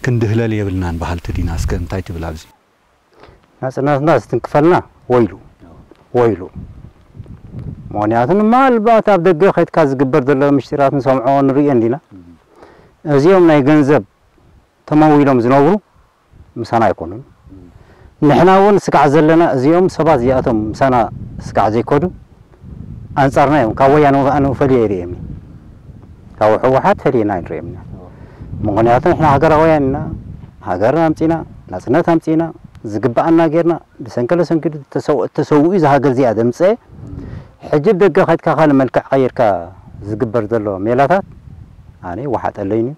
ክንድህለል የብልናን በሃልቲ ዲና? እስከ እንታይ ትብል ኣብዚ? ናጽነትና ዝትንክፈልና ወይሉ፣ ወይሉ። ምኽንያቱ ምናልባት ኣብ ደገ ከድካ ዝግበር ዘሎ ምሽጢራት ንሰምዖ ንርእዮ እንዲና። እዚኦም ናይ ገንዘብ ተመዊሎም ዝነብሩ ምሳና ኣይኮኑን። ንሕና እውን ስጋዕ ዘለና እዚኦም ሰባት እዚኣቶም ምሳና ስጋዕ ዘይከዱ ኣንጻርና እዮም። ካብ ወያነ ኣነ ፈልየ ኣይርእየምኒ። ካብ ህወሓት ፈልየና ኣይንርእየምኒ። ምኽንያቱ ንሕና ሃገራውያን ኢና። ሃገር ኣምጺና፣ ናጽነት ኣምጺና፣ ዝግብኣና ጌርና፣ ብሰንከለ ሰንኪሉ ተሰው-፣ ተሰዊኡ እዛ ሃገር እዚኣ ዘምጸ፣ ሕጂ ደገ ከድካ ካልእ መልክዕ ቀይርካ ዝግበር ዘሎ ሜላታት ኣነ ይወሓጠለይን እዩ።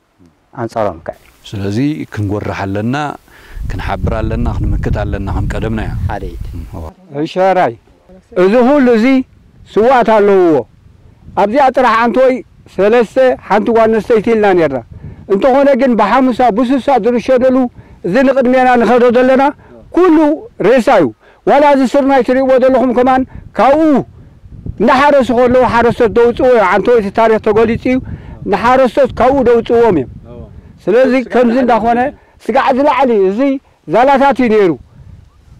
ኣንጻሮም ከ? ስለዚ ክንጎርሕ ኣለና፣ ክንሓብር ኣለና፣ ክንምክት ኣለና ከም ቀደምና እያ። ሓደ ኢድ። እም፣ እዋ። ሕሸራይ፣ እዚ ኩሉ እዚ ስዋእት ኣለውዎ። ኣብዚኣ ጥራሕ ዓንቶይ ሰለስተ ሓንቲ ጓል ኣንስተይቲ ኢልና ኔርና። እንተኾነ ግን ብሓሙሳ ብስሳ ዝርሸነሉ እዚ ንቕድሜና ንኸዶ ዘለና ኩሉ ሬሳ እዩ። ዋላ እዚ ስርናይ ትርእይዎ ዘለኹም ከማን ካብኡ እናሓረሱ ከለዉ ሓረስቶት ደውፅዎ እዮም። ዓንተወይ እቲ ታሪኽ ተገሊፁ እዩ። ንሓረስቶት ካብኡ ደውፅዎም እዮም። ስለዚ ከምዚ እንዳኾነ ስጋዕ ዝላዕሊ እዚ ዛላታት እዩ ነይሩ።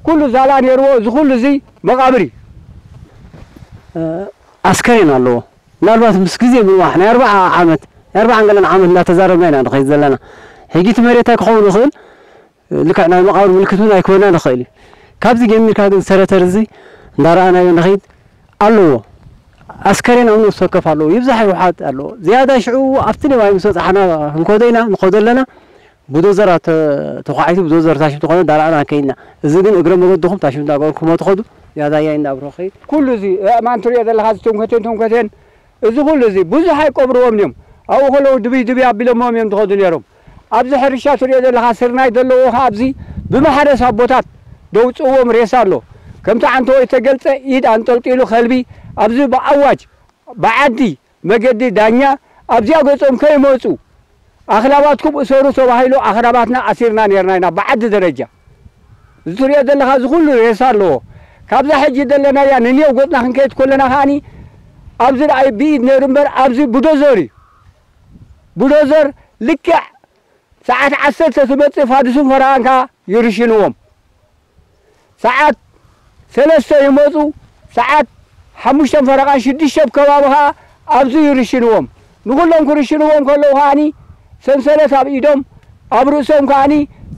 ኩሉ ዛላ ነይርዎ። እዚ ኩሉ እዚ መቓብር እዩ። ኣስከሬን ኣለዎ። ምናልባት ምስ ግዜ ምንዋሕ ናይ ኣርባዓ ዓመት ናይ ኣርባዓን ገለን ዓመት እንዳተዛረብና ኢና ንኸይድ ዘለና። ሕጂ እቲ መሬት እንታይ ክኸውን ይኽእል? ልክዕ ናይ መቓብር ምልክት እውን ኣይክበና ንኽእል እዩ። ካብዚ ጀሚርካ ግን ዝተረተር እዚ እንዳረኣናዮ ንኸይድ ኣለዎ። ኣስከሬን ኣብ ነፍሲ ወከፍ ኣለዎ። ይብዛሕ ይውሓድ ኣለዎ። ዝያዳ ሽዑ ኣብቲ ሌባይ ምስ በጻሕና ክንከዶ ኢና፣ ንኸዶ ኣለና። ብዶዘር ኣተ-፣ ተዃዒቱ ብዶዘር ታሽም ዝኾነ እንዳረኣና ከይድና። እዚ ግን እግረ መገድኹም ታሽም እንዳገበርኩሞ ትኸዱ። ዝያዳ እያ እንዳብሮ ኸይድ። ኩሉ እዚ ኣእማን ትሪኦ ዘለኻ እዚ ትንኮቴን ትንኮቴን እዚ ኩሉ እዚ ብዙሕ ኣይቀብርዎም እዮም። ኣብኡ ከለዉ ድብይ ድብይ ኣቢሎሞም እዮም ዝኸዱ ነይሮም። ኣብዚ ሕርሻ ትሪኦ ዘለኻ ስርናይ ዘለዎ ኸዓ ኣብዚ ብማሕረስ ኣቦታት ደውፅእዎም ሬሳ ኣሎ። ከምቲ ዓንተወይ ዝተገልፀ ኢድ ኣንጠልጢሉ ከልቢ ኣብዚ ብኣዋጅ ብዓዲ መገዲ ዳኛ ኣብዚኣ ገፆም ከይመፁ ኣኽላባትኩም እሰሩ ተባሂሉ ኣኽላባትና ኣሲርና ነይርና ኢና ብዓዲ ደረጃ። እዚ ትሪኦ ዘለኻ እዚ ኩሉ ሬሳ ኣለዎ። ካብዛ ሕጂ ዘለናያ ንኔው ገፅና ክንከይድ ከለና ከዓኒ ኣብዚ ደኣይ ብኢድ ነይሩ እምበር ኣብዚ ብዶዘር እዩ። ብዶዘር ልክዕ ሰዓት ዓሰርተ ትመፅእ ፋዱስን ፈረቓን ከዓ ይርሽንዎም። ሰዓት ሰለስተ ይመፁ፣ ሰዓት ሓሙሽተን ፈረቓን ሽዱሽተ ኣብ ከባቢ ከዓ ኣብዚ ይርሽንዎም። ንኹሎም ክርሽንዎም ከለዉ ከዓኒ ሰንሰለት ኣብ ኢዶም ኣብ ርእሶም ከዓኒ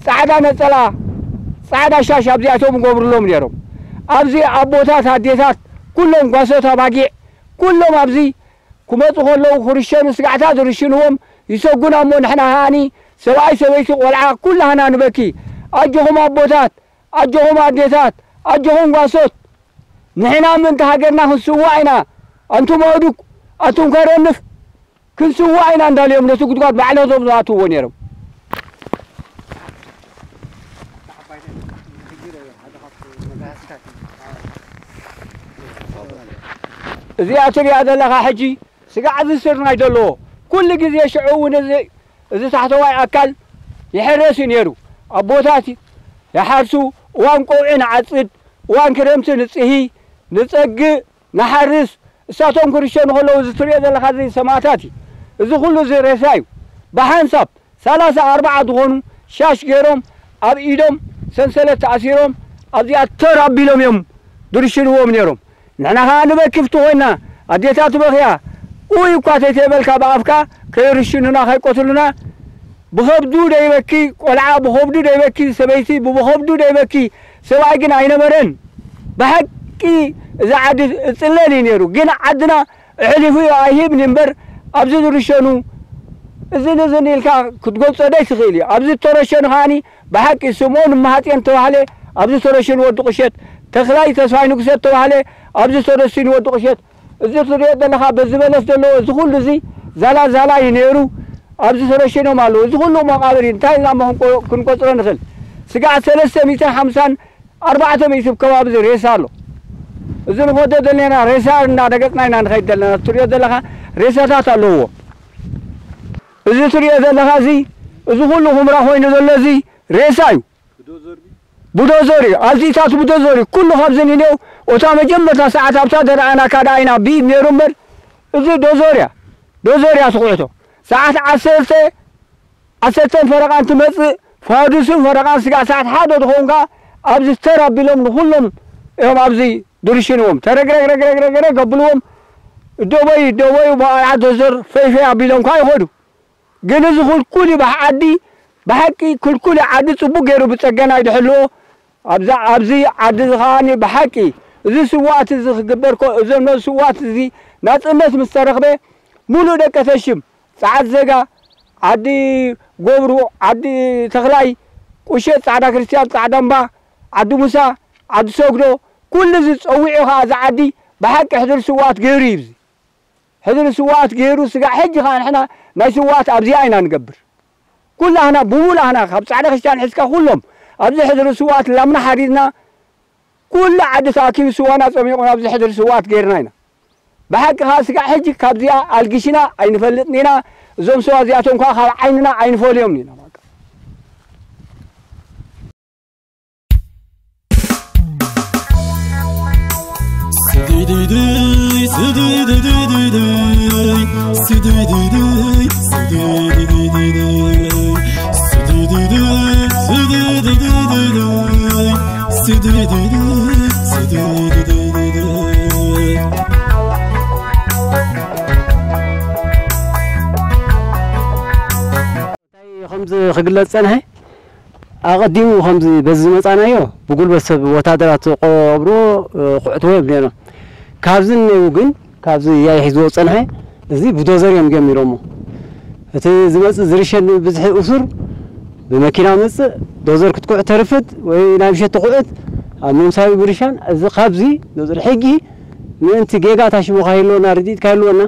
ጻዕዳ ነጸላ፣ ጻዕዳ ሻሽ ኣብዚኣቶም ይገብሩሎም ነይሮም። ኣብዚ ኣቦታት፣ ኣዴታት፣ ኩሎም ጓሶት ኣባጊዕ፣ ኩሎም ኣብዚ ክመጹ ከለዉ ክርሸኑ ስጋዕታት ዝርሽንዎም ይሰጉና እሞ ንሕና ከዓኒ ሰብኣይ፣ ሰበይቲ፣ ቆልዓ ኩላህና ንበኪ። ኣጆኹም ኣቦታት፣ ኣጆኹም ኣዴታት፣ ኣጆኹም ጓሶት። ንሕና ምእንቲ ሃገርና ክንስዋእ ኢና። ኣንቱም ኣእዱግ፣ ኣቱም ከረንፍ፣ ክንስዋእ ኢና እንዳልዮም ነቲ ጉድጓድ ባዕለቶም ዝኣትውዎ ነይሮም። እዚኣ ትሪኣ ዘለኻ ሕጂ ስጋዕ እዚ ስርናይ ዘለዎ ኩሉ ግዜ ሽዑ እውን እዚ፣ እዚ ታሕተዋይ ኣካል ይሕረስ እዩ ነይሩ። ኣቦታት ይሓርሱ፣ እዋን ቆውዒ ንዓጽድ፣ እዋን ክረምቲ ንጽሂ፣ ንጸግእ፣ ንሓርስ፣ እሳቶም ክርሸኑ ከለዉ፣ እዚ ትሪኦ ዘለኻ እዚ ሰማእታት እዩ። እዚ ኩሉ እዚ ሬሳ እዩ። ብሓንሳብ ሰላሳ ኣርባዓ ዝኾኑ ሻሽ ገይሮም፣ ኣብ ኢዶም ሰንሰለት ተኣሲሮም ኣብዚኣ ተር ኣቢሎም እዮም ድርሽንዎም ነይሮም። ንሕና ኸዓ ንበኪ ፍቲ ኮይና፣ ኣዴታት በኽያ፣ ኡይ እኳ ተይተበልካ ብኣፍካ ከይርሽኑና ከይቆትሉና። ብኸብዱ ደይበኪ ቆልዓ፣ ብኸብዱ ደይበኪ ሰበይቲ፣ ብኸብዱ ደይበኪ ሰብኣይ ግን ኣይነበረን። ብሓቂ እዚ ዓዲ እጽለል እዩ ነይሩ፣ ግን ዓድና ኣሕሊፉ ኣይሂብን እምበር፣ ኣብዚ ዝርሸኑ እዝን እዝን ኢልካ ክትገልጾ ደይትኽእል እዩ። ኣብዚ እተረሸኑ ከዓኒ ብሓቂ ስምኦን እመሃጽዮን ተባህለ፣ ኣብዚ ተረሽኑ ወዲ ቁሸት፣ ተኽላይ ተስፋይ ንጉሰ ተባህለ፣ ኣብዚ ተረሽኑ ወዲ ቁሸት። እዚ ትሪኦ ዘለኻ በዚ በለስ ዘለዎ እዚ ኩሉ እዚ ዛላ ዛላ እዩ ነይሩ። ኣብዚ ተረሽኖም ኣለዉ። እዚ ኩሉ መቓብር እዩ። እንታይ ኢልና እሞ ክንቆ-፣ ክንቆጽሮ ንኽእል? ስጋዕ ሰለስተ ሚእትን ሓምሳን ኣርባዕተ ሚእቲ ከባቢ እዚ ሬሳ ኣሎ። እዚ ንኸዶ ዘለና ሬሳ እናደገጽና ኢና ንኸይድ ዘለና። ትሪኦ ዘለኻ ሬሳታት ኣለዎ። እዚ ትሪኦ ዘለኻ እዚ፣ እዚ ኩሉ ኹምራ ኮይኑ ዘሎ እዚ ሬሳ እዩ። ብዶዘር እዩ። ኣብዚታት ብዶዘር እዩ። ኩሉ ካብዚ ንኔው፣ እታ መጀመርታ ሰዓት ኣብታ ደረኣና ካዳ ኢና ብኢድ ነይሩ እምበር፣ እዚ ዶዘር እያ። ዶዘር እያ ትኹዕቶ። ሰዓት ዓሰርተ፣ ዓሰርተን ፈረቓን ትመጽእ፣ ፋዱስን ፈረቓን ስጋዕ ሰዓት ሓደ ዝኸውን ከኣ ኣብዚ ተር ኣቢሎም ንኹሎም እዮም ኣብዚ ድርሽንዎም። ተረግረግረግረግረግረግ ኣብልዎም፣ እደበዩ፣ እደበዩ፣ ብኣርዓ ዶዘር ፈይፈይ ኣቢሎም ከኣ ይኸዱ። ግን እዚ ኩልኩል እዩ ብሓ-፣ ዓዲ፣ ብሓቂ ኩልኩል እዩ ዓዲ ጽቡቅ ገይሩ ብጸገና ይድሕልዎ። ኣብዛ፣ ኣብዚ ዓዲ እዚ ከኣኒ ብሓቂ እዚ ስዋኣት እዚ ክግበር ኮ-፣ እዞም ነዚ ስዋኣት እዚ ናጽነት ምስ ተረኽበ፣ ሙሉእ ደቀ ተሽም፣ ጸዓት ዘጋ፣ ዓዲ ጎብሩ፣ ዓዲ ተኽላይ፣ ቁሸት፣ ጻዕዳ ክርስትያን፣ ጻዕዳ እምባ፣ ዓዲ ሙሳ፣ ዓዲ ሰግዶ፣ ኩሉ እዚ ጸዊዑ ከኣ እዚ ዓዲ ብሓቂ ሕድሪ ስዋኣት ገይሩ እዩ እዚ። ሕድሪ ስዋኣት ገይሩ ስጋዕ ሕጂ ኸዓ ንሕና ናይ ስዋኣት ኣብዚኣ ኢና ንገብር። ኩላህና ብሙላህና ካብ ጻዕዳ ክርስትያን ሒዝካ ኩሎም ኣብዚ ሕድሪ ስዋኣት ላምና ሓሪድና ኩሉ ዓዲ ተኣኪቡ ስዋና ጸሚቑ ኣብዚ ሕድሪ ስዋኣት ገይርና ኢና። ብሓቂ ኸዓ ስጋዕ ሕጂ ካብዚኣ ኣልጊሽና ኣይንፈልጥን ኢና። እዞም ስዋ እዚኣቶም ከኣ ካብ ዓይንና ኣይንፈልዮምን ኢና። በቃ። እንታይ ከምዚ ክግለጽ ጸንሐ? ኣቐዲሙ ከምዚ በዚ ዝመጻናዮ ብጉልበት ሰብ ወታደራት ቆብሮ፣ እ፣ ኩዕትዎ እዮም ነይሮም። ካብዚ እኔው ግን፣ ካብዚ ያይ ሒዝዎ ጸንሐ፣ እዚ ብዶዘር እዮም ገሚሮሞ። እቲ ዝመጽእ ዝርሸን ብዝሒ እሱር ብመኪና መጽእ፣ ዶዘር ክትኩዕ ተርፍድ ወይ ናይ ምሸት ትኹዕት ኣብ መምሳዊ ብርሻን፣ እዚ ካብዚ ዶዘር ሕጊ ምእንቲ ጌጋ ታሽሞኻ ይህልወና፣ ርድኢትካ ይህልወና፣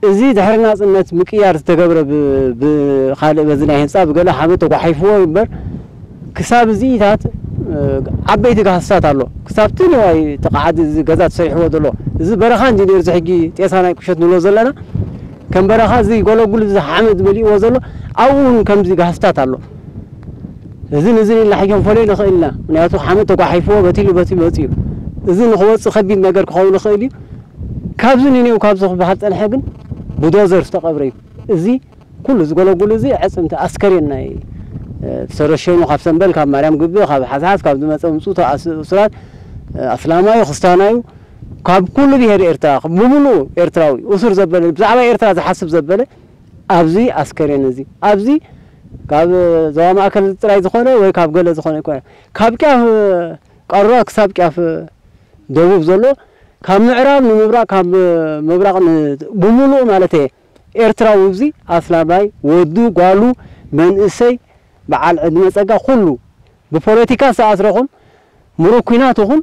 እዚ ድሕሪ ናጽነት ምቅያር ዝተገብረ ብ-፣ ብኻልእ በዚ ናይ ህንጻ ብገለ ሓመድ ተጓሒፍዎ እምበር፣ ክሳብ እዚኢታት፣ እ፣ ዓበይቲ ጋህስታት ኣሎ። ክሳብ እቲ ነዋይ ተቃዓዲ እዚ ገዛ ተሰሪሕዎ ዘሎ፣ እዚ በረኻ እንዲ ነይሩ፣ እዚ ሕጂ ጤሳ ናይ ቁሸት ንብሎ ዘለና፣ ከም በረኻ እዚ ጎለጉል እዚ ሓመድ መሊእዎ ዘሎ፣ ኣብኡ እውን ከምዚ ጋህስታት ኣሎ። እዚ ንዚ ኢልና ሕጂ ክንፈልዮ ንኽእል ኢና። ምኽንያቱ ሓመድ ተጓሒፍዎ በቲሉ በቲ መጽዩ። እዚ ንኽወጽእ ከቢድ ነገር ክኸውን ይኽእል እዩ። ካብዚ ንኔው ካብዚ ክበሃል ጸንሐ ግን ብዶዘር ዝተቐብረ እዩ። እዚ ኩሉ ዝጎለጉል እዚ ዕጽምቲ ኣስከሬን ናይ፣ እ፣ ዝተረሸኑ ካብ ሰምበል፣ ካብ ማርያም ግቢ፣ ካብ ሓስሓስ፣ ካብ ዝመጸ ምጽኡ ተኣስ-፣ እሱራት፣ እ፣ ኣስላማዩ፣ ክስታናዩ፣ ካብ ኩሉ ብሄር ኤርትራ፣ ብምሉኡ ኤርትራዊ፣ እሱር ዘበለ፣ ብዛዕባ ኤርትራ ዝሓስብ ዘበለ፣ ኣብዚ ኣስከሬን እዚ፣ ኣብዚ ካብ ዞባ ማእከል ጥራይ ዝኾነ ወይ ካብ ገለ ዝኾነ ኣይኮነ። ካብ ቅያፍ ቀረባ ክሳብ ቅያፍ ደቡብ ዘሎ፣ ካብ ምዕራብ ንምብራቕ፣ ካብ ምብራቕ ን-፣ ብምሉኡ ማለት እየ፣ ኤርትራዊ እዚ ኣስላማይ፣ ወዱ፣ ጓሉ፣ መንእሰይ፣ በዓል ዕድመ ጸጋ፣ ኩሉ ብፖለቲካ ዝተኣስረኹም፣ ምሩኽ ኲናት ይኹን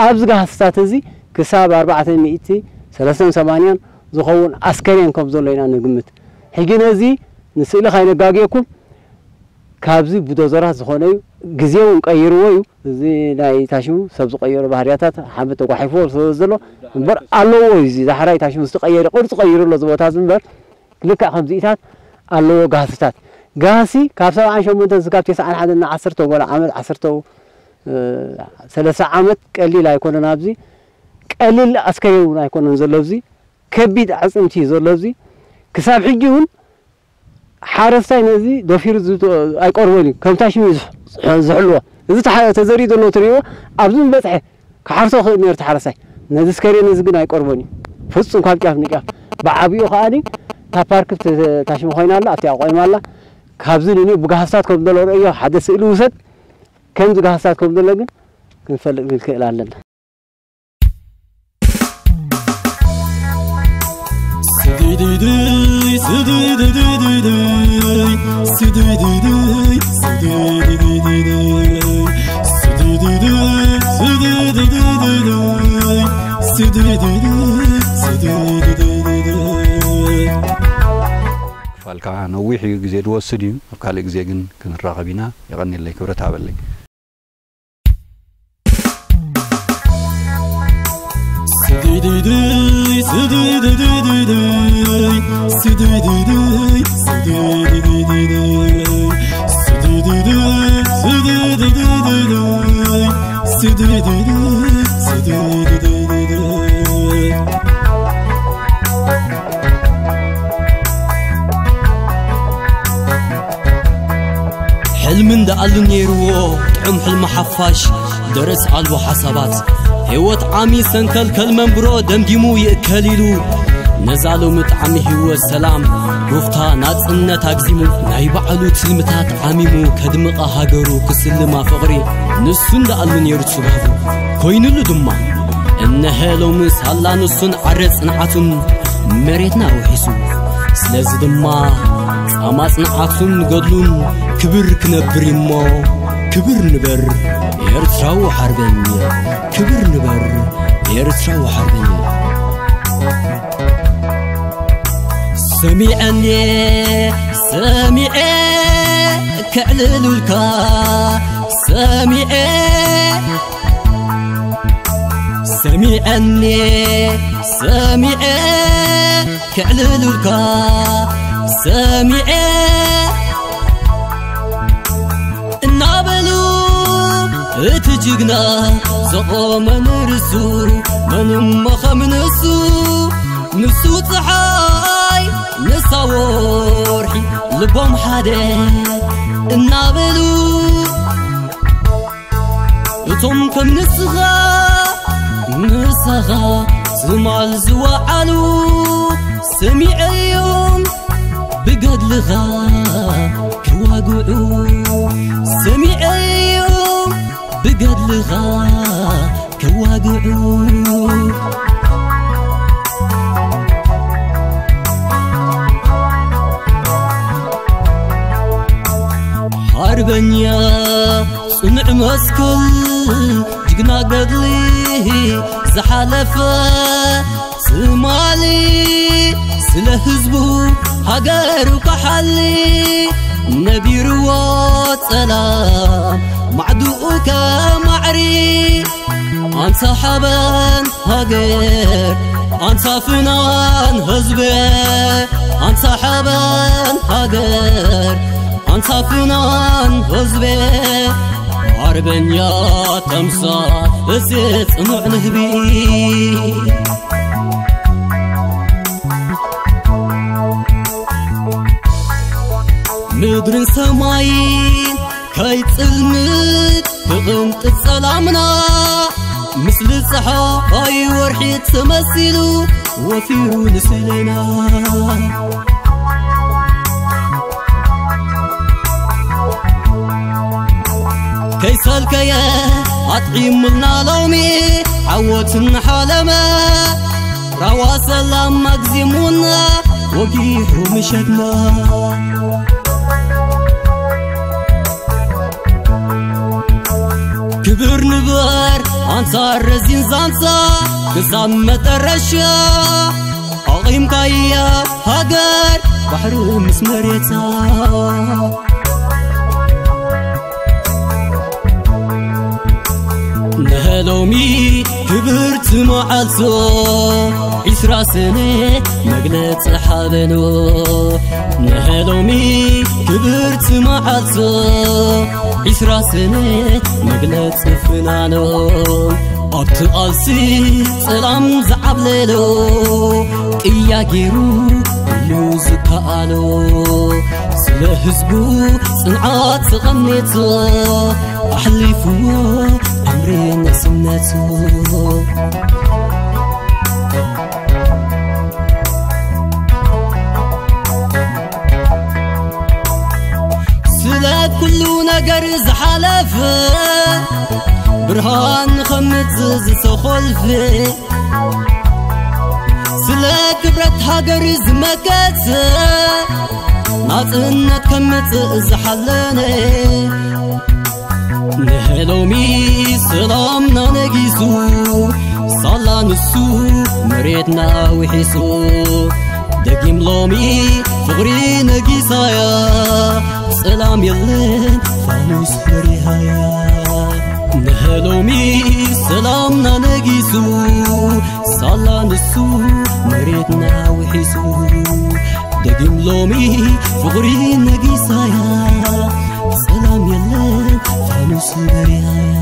ኣብዚ ጋህስታት እዚ ክሳብ ኣርባዕተ ሚእቲ፣ ሰለስተን ሰማንያን ዝኸውን ኣስከሬን ከም ዘሎ ኢና ንግምት። ሕጂ ነዚ ንስእሊ ካይነጋግየኩም፣ ካብዚ ብዶዘራት ዝኾነ እዩ፣ ግዜ እውን ቀይርዎ እዩ። እዚ ናይ ታሽሙ ሰብ ዝቀየሮ ባህርያታት ሓመድ ተጓሒፍዎ ስለ ዘሎ እምበር ኣለዎ እዩ። እዚ ዳሕራይ ታሽሙ ዝተቀየረ ቅርፂ ቀይሩ ኣሎ እዚ ቦታ እዚ እምበር ልክዕ ከምዚኢታት ኣለዎ ጋህስታት። ጋህሲ ካብ ሰብዓን ሸሞንተን ስጋብ ተስዓን ሓደን ዓሰርተ ወላ ዓመት ዓሰርተ፣ እ፣ ሰለሳ ዓመት ቀሊል ኣይኮነን። ኣብዚ ቀሊል ኣስከሬን እውን ኣይኮነን ዘሎ፣ ኣብዚ ከቢድ ኣዕፅምቲ እዩ ዘሎ። ኣብዚ ክሳብ ሕጂ እውን ሓረስታይ ነዚ ደፊሩ ዝት-፣ ኣይቀርቦን እዩ። ከም ታሽሙ እዩ ዝሕ-፣ ዝሕ-፣ ዝሕልዎ። እዚ ተሓ-፣ ተዘሪኡ ዘሎ ትሪእዎ፣ ኣብዚ ዝበፅሐ ክሓርሶ ክእል ነይሩ እቲ ሓረስታይ። ነዚ ኣስከሬን እዚ ግን ኣይቀርቦን እዩ። ፍጹም ካብ ጫፍ ንጫፍ። ብዓቢኡ ከኣኒ እታ ፓርክ ተ-፣ ታሽሙ ኮይና ኣላ፣ ኣብቲኣ ቆይማ ኣላ። ካብዚ ንንኡ ብጋህስታት ከም ዘሎ ርእዮ፣ ሓደ ስእሊ ውሰድ። ከምዚ ጋህስታት ከም ዘሎ ግን ክንፈልጥ ክንክእል ኣለና። ክፋል ከዓ ነዊሕ እዩ፣ ግዜ ዝወስድ እዩ። ኣብ ካልእ ግዜ ግን ክንራኸብ ኢና። የቐንየለይ፣ ክብረት ሃበለይ። ሕልሚ እንዳኣሉ ነይርዎ ጥዑም ሕልሚ ሓፋሽ፣ ደረስ ኣልቦ ሓሳባት። ህይወት ዓሚ ሰንከልከል መንብሮ ደምዲሙ ይእከል ኢሉ። ነዛ ሎሚ ጣዕሚ ህይወት ሰላም፣ ሩፍታ ናጽነት ኣግዚሙ፣ ናይ ባዕሉ ትልምታት ዓሚሙ፣ ከድምቓ ሃገሩ ክስልማ ፍቕሪ፣ ንሱ እንዳኣሉ ነይሩ ጽባቡ። ኮይኑሉ ድማ እነሀ ሎሚ ሳላ ንሱን ዓረ ጽንዓቱን መሬትና ኣውሒሱ። ስለዚ ድማ ጻማ ጽንዓቱን ገድሉን ክብር ክነብር እሞ፣ ክብር ንበር ኤርትራዊ ሓርበኛ፣ ክብር ንበር ኤርትራዊ ሓርበኛ። ሰሚዐኒ ሰሚዐ ከዕልሉልካ ሰሚዐ ሰሚዐኒ ሰሚዐ ከዕልሉልካ ሰሚዐ እናበሉ እቲ ጅግና ዘቖመ ንርሱ መን እሞ ከም ንሱ ንሱ ፀሓይ ንሳ ወርሒ ልቦም ሓደ እናበሉ እቶም ከም ንስኻ ምሳኻ ትማል ዝወዓሉ ሰሚዐዮም ብገድልኻ ክዋግዑ ሰሚዐዮም ብገድልኻ ክዋግዑ ሓርበኛ ጽኑዕ መስክል ጅግና ገድሊ ዝሓለፈ ትማሊ ስለ ህዝቡ ሃገሩ ክሓሊ ነቢርዎ ጸላም ማዕድኡ ከማዕሪ ኣንታ ሓበን ሃገር ኣንታ ፍናን ህዝበ ኣንታ ሓበን ሃገር ኣንታ ፍናን ህዝበ ሓርበኛ ተምሳ እዚ ጽኑዕ ንህቢ ምድርን ሰማይን ከይጽልምት ክቕንጥጥ ጸላምና ምስሊ ጸሓይ ወርሒ ተመሲሉ ወፊሩ ንስለና ከይሰልከየ ኣጥዒሙልና ሎሚ ዓወት እናሓለመ ራዋ ሰላም ኣግዚሙና ወጊሑ ምሸትና ክብር ንበር ኣንጻር ረዚን ዛንታ ክሳብ መጠረሻ ኣቒምካያ ሃገር ባሕሪ ምስ መሬታ ንሀሎሚ ክብርቲ መዓልቶ ዒስራ ሰነ መግለጺ ሓበኖ ንሀሎሚ ክብርቲ መዓልቶ ዒስራ ሰነ መግለጺ ፍናኖ ኣብቲ ቃልሲ ጸላም ዝዓብለሎ፣ ቅያ ገይሩ ኩሉ ዝከኣሎ፣ ስለ ህዝቡ ጽንዓት ዝቐነቶ፣ ኣሕሊፉ ኣምሪ ንስነቱ። ስለ ኩሉ ነገር ዝሓለፈ፣ ብርሃን ንኸምጽእ ዝተኾልፈ፣ ስለ ክብረት ሃገር ዝመከተ፣ ናጽነት ከምጽእ ዝሓለነ፣ ንሕሎሚ ሰላምና ነጊሱ፣ ሳላ ንሱ መሬትና ውሒሱ። ደጊም ሎሚ ፍቕሪ ነጊሳያ፣ ጸላም የለን ፋኑስ በሪሃያ። ንሕሎሚ ሰላምና ነጊሱ፣ ሳላ ንሱ መሬትና ውሒሱ። ደጊም ሎሚ ፍቕሪ ነጊሳያ፣ ጸላም የለን ፋኑስ በሪሃያ።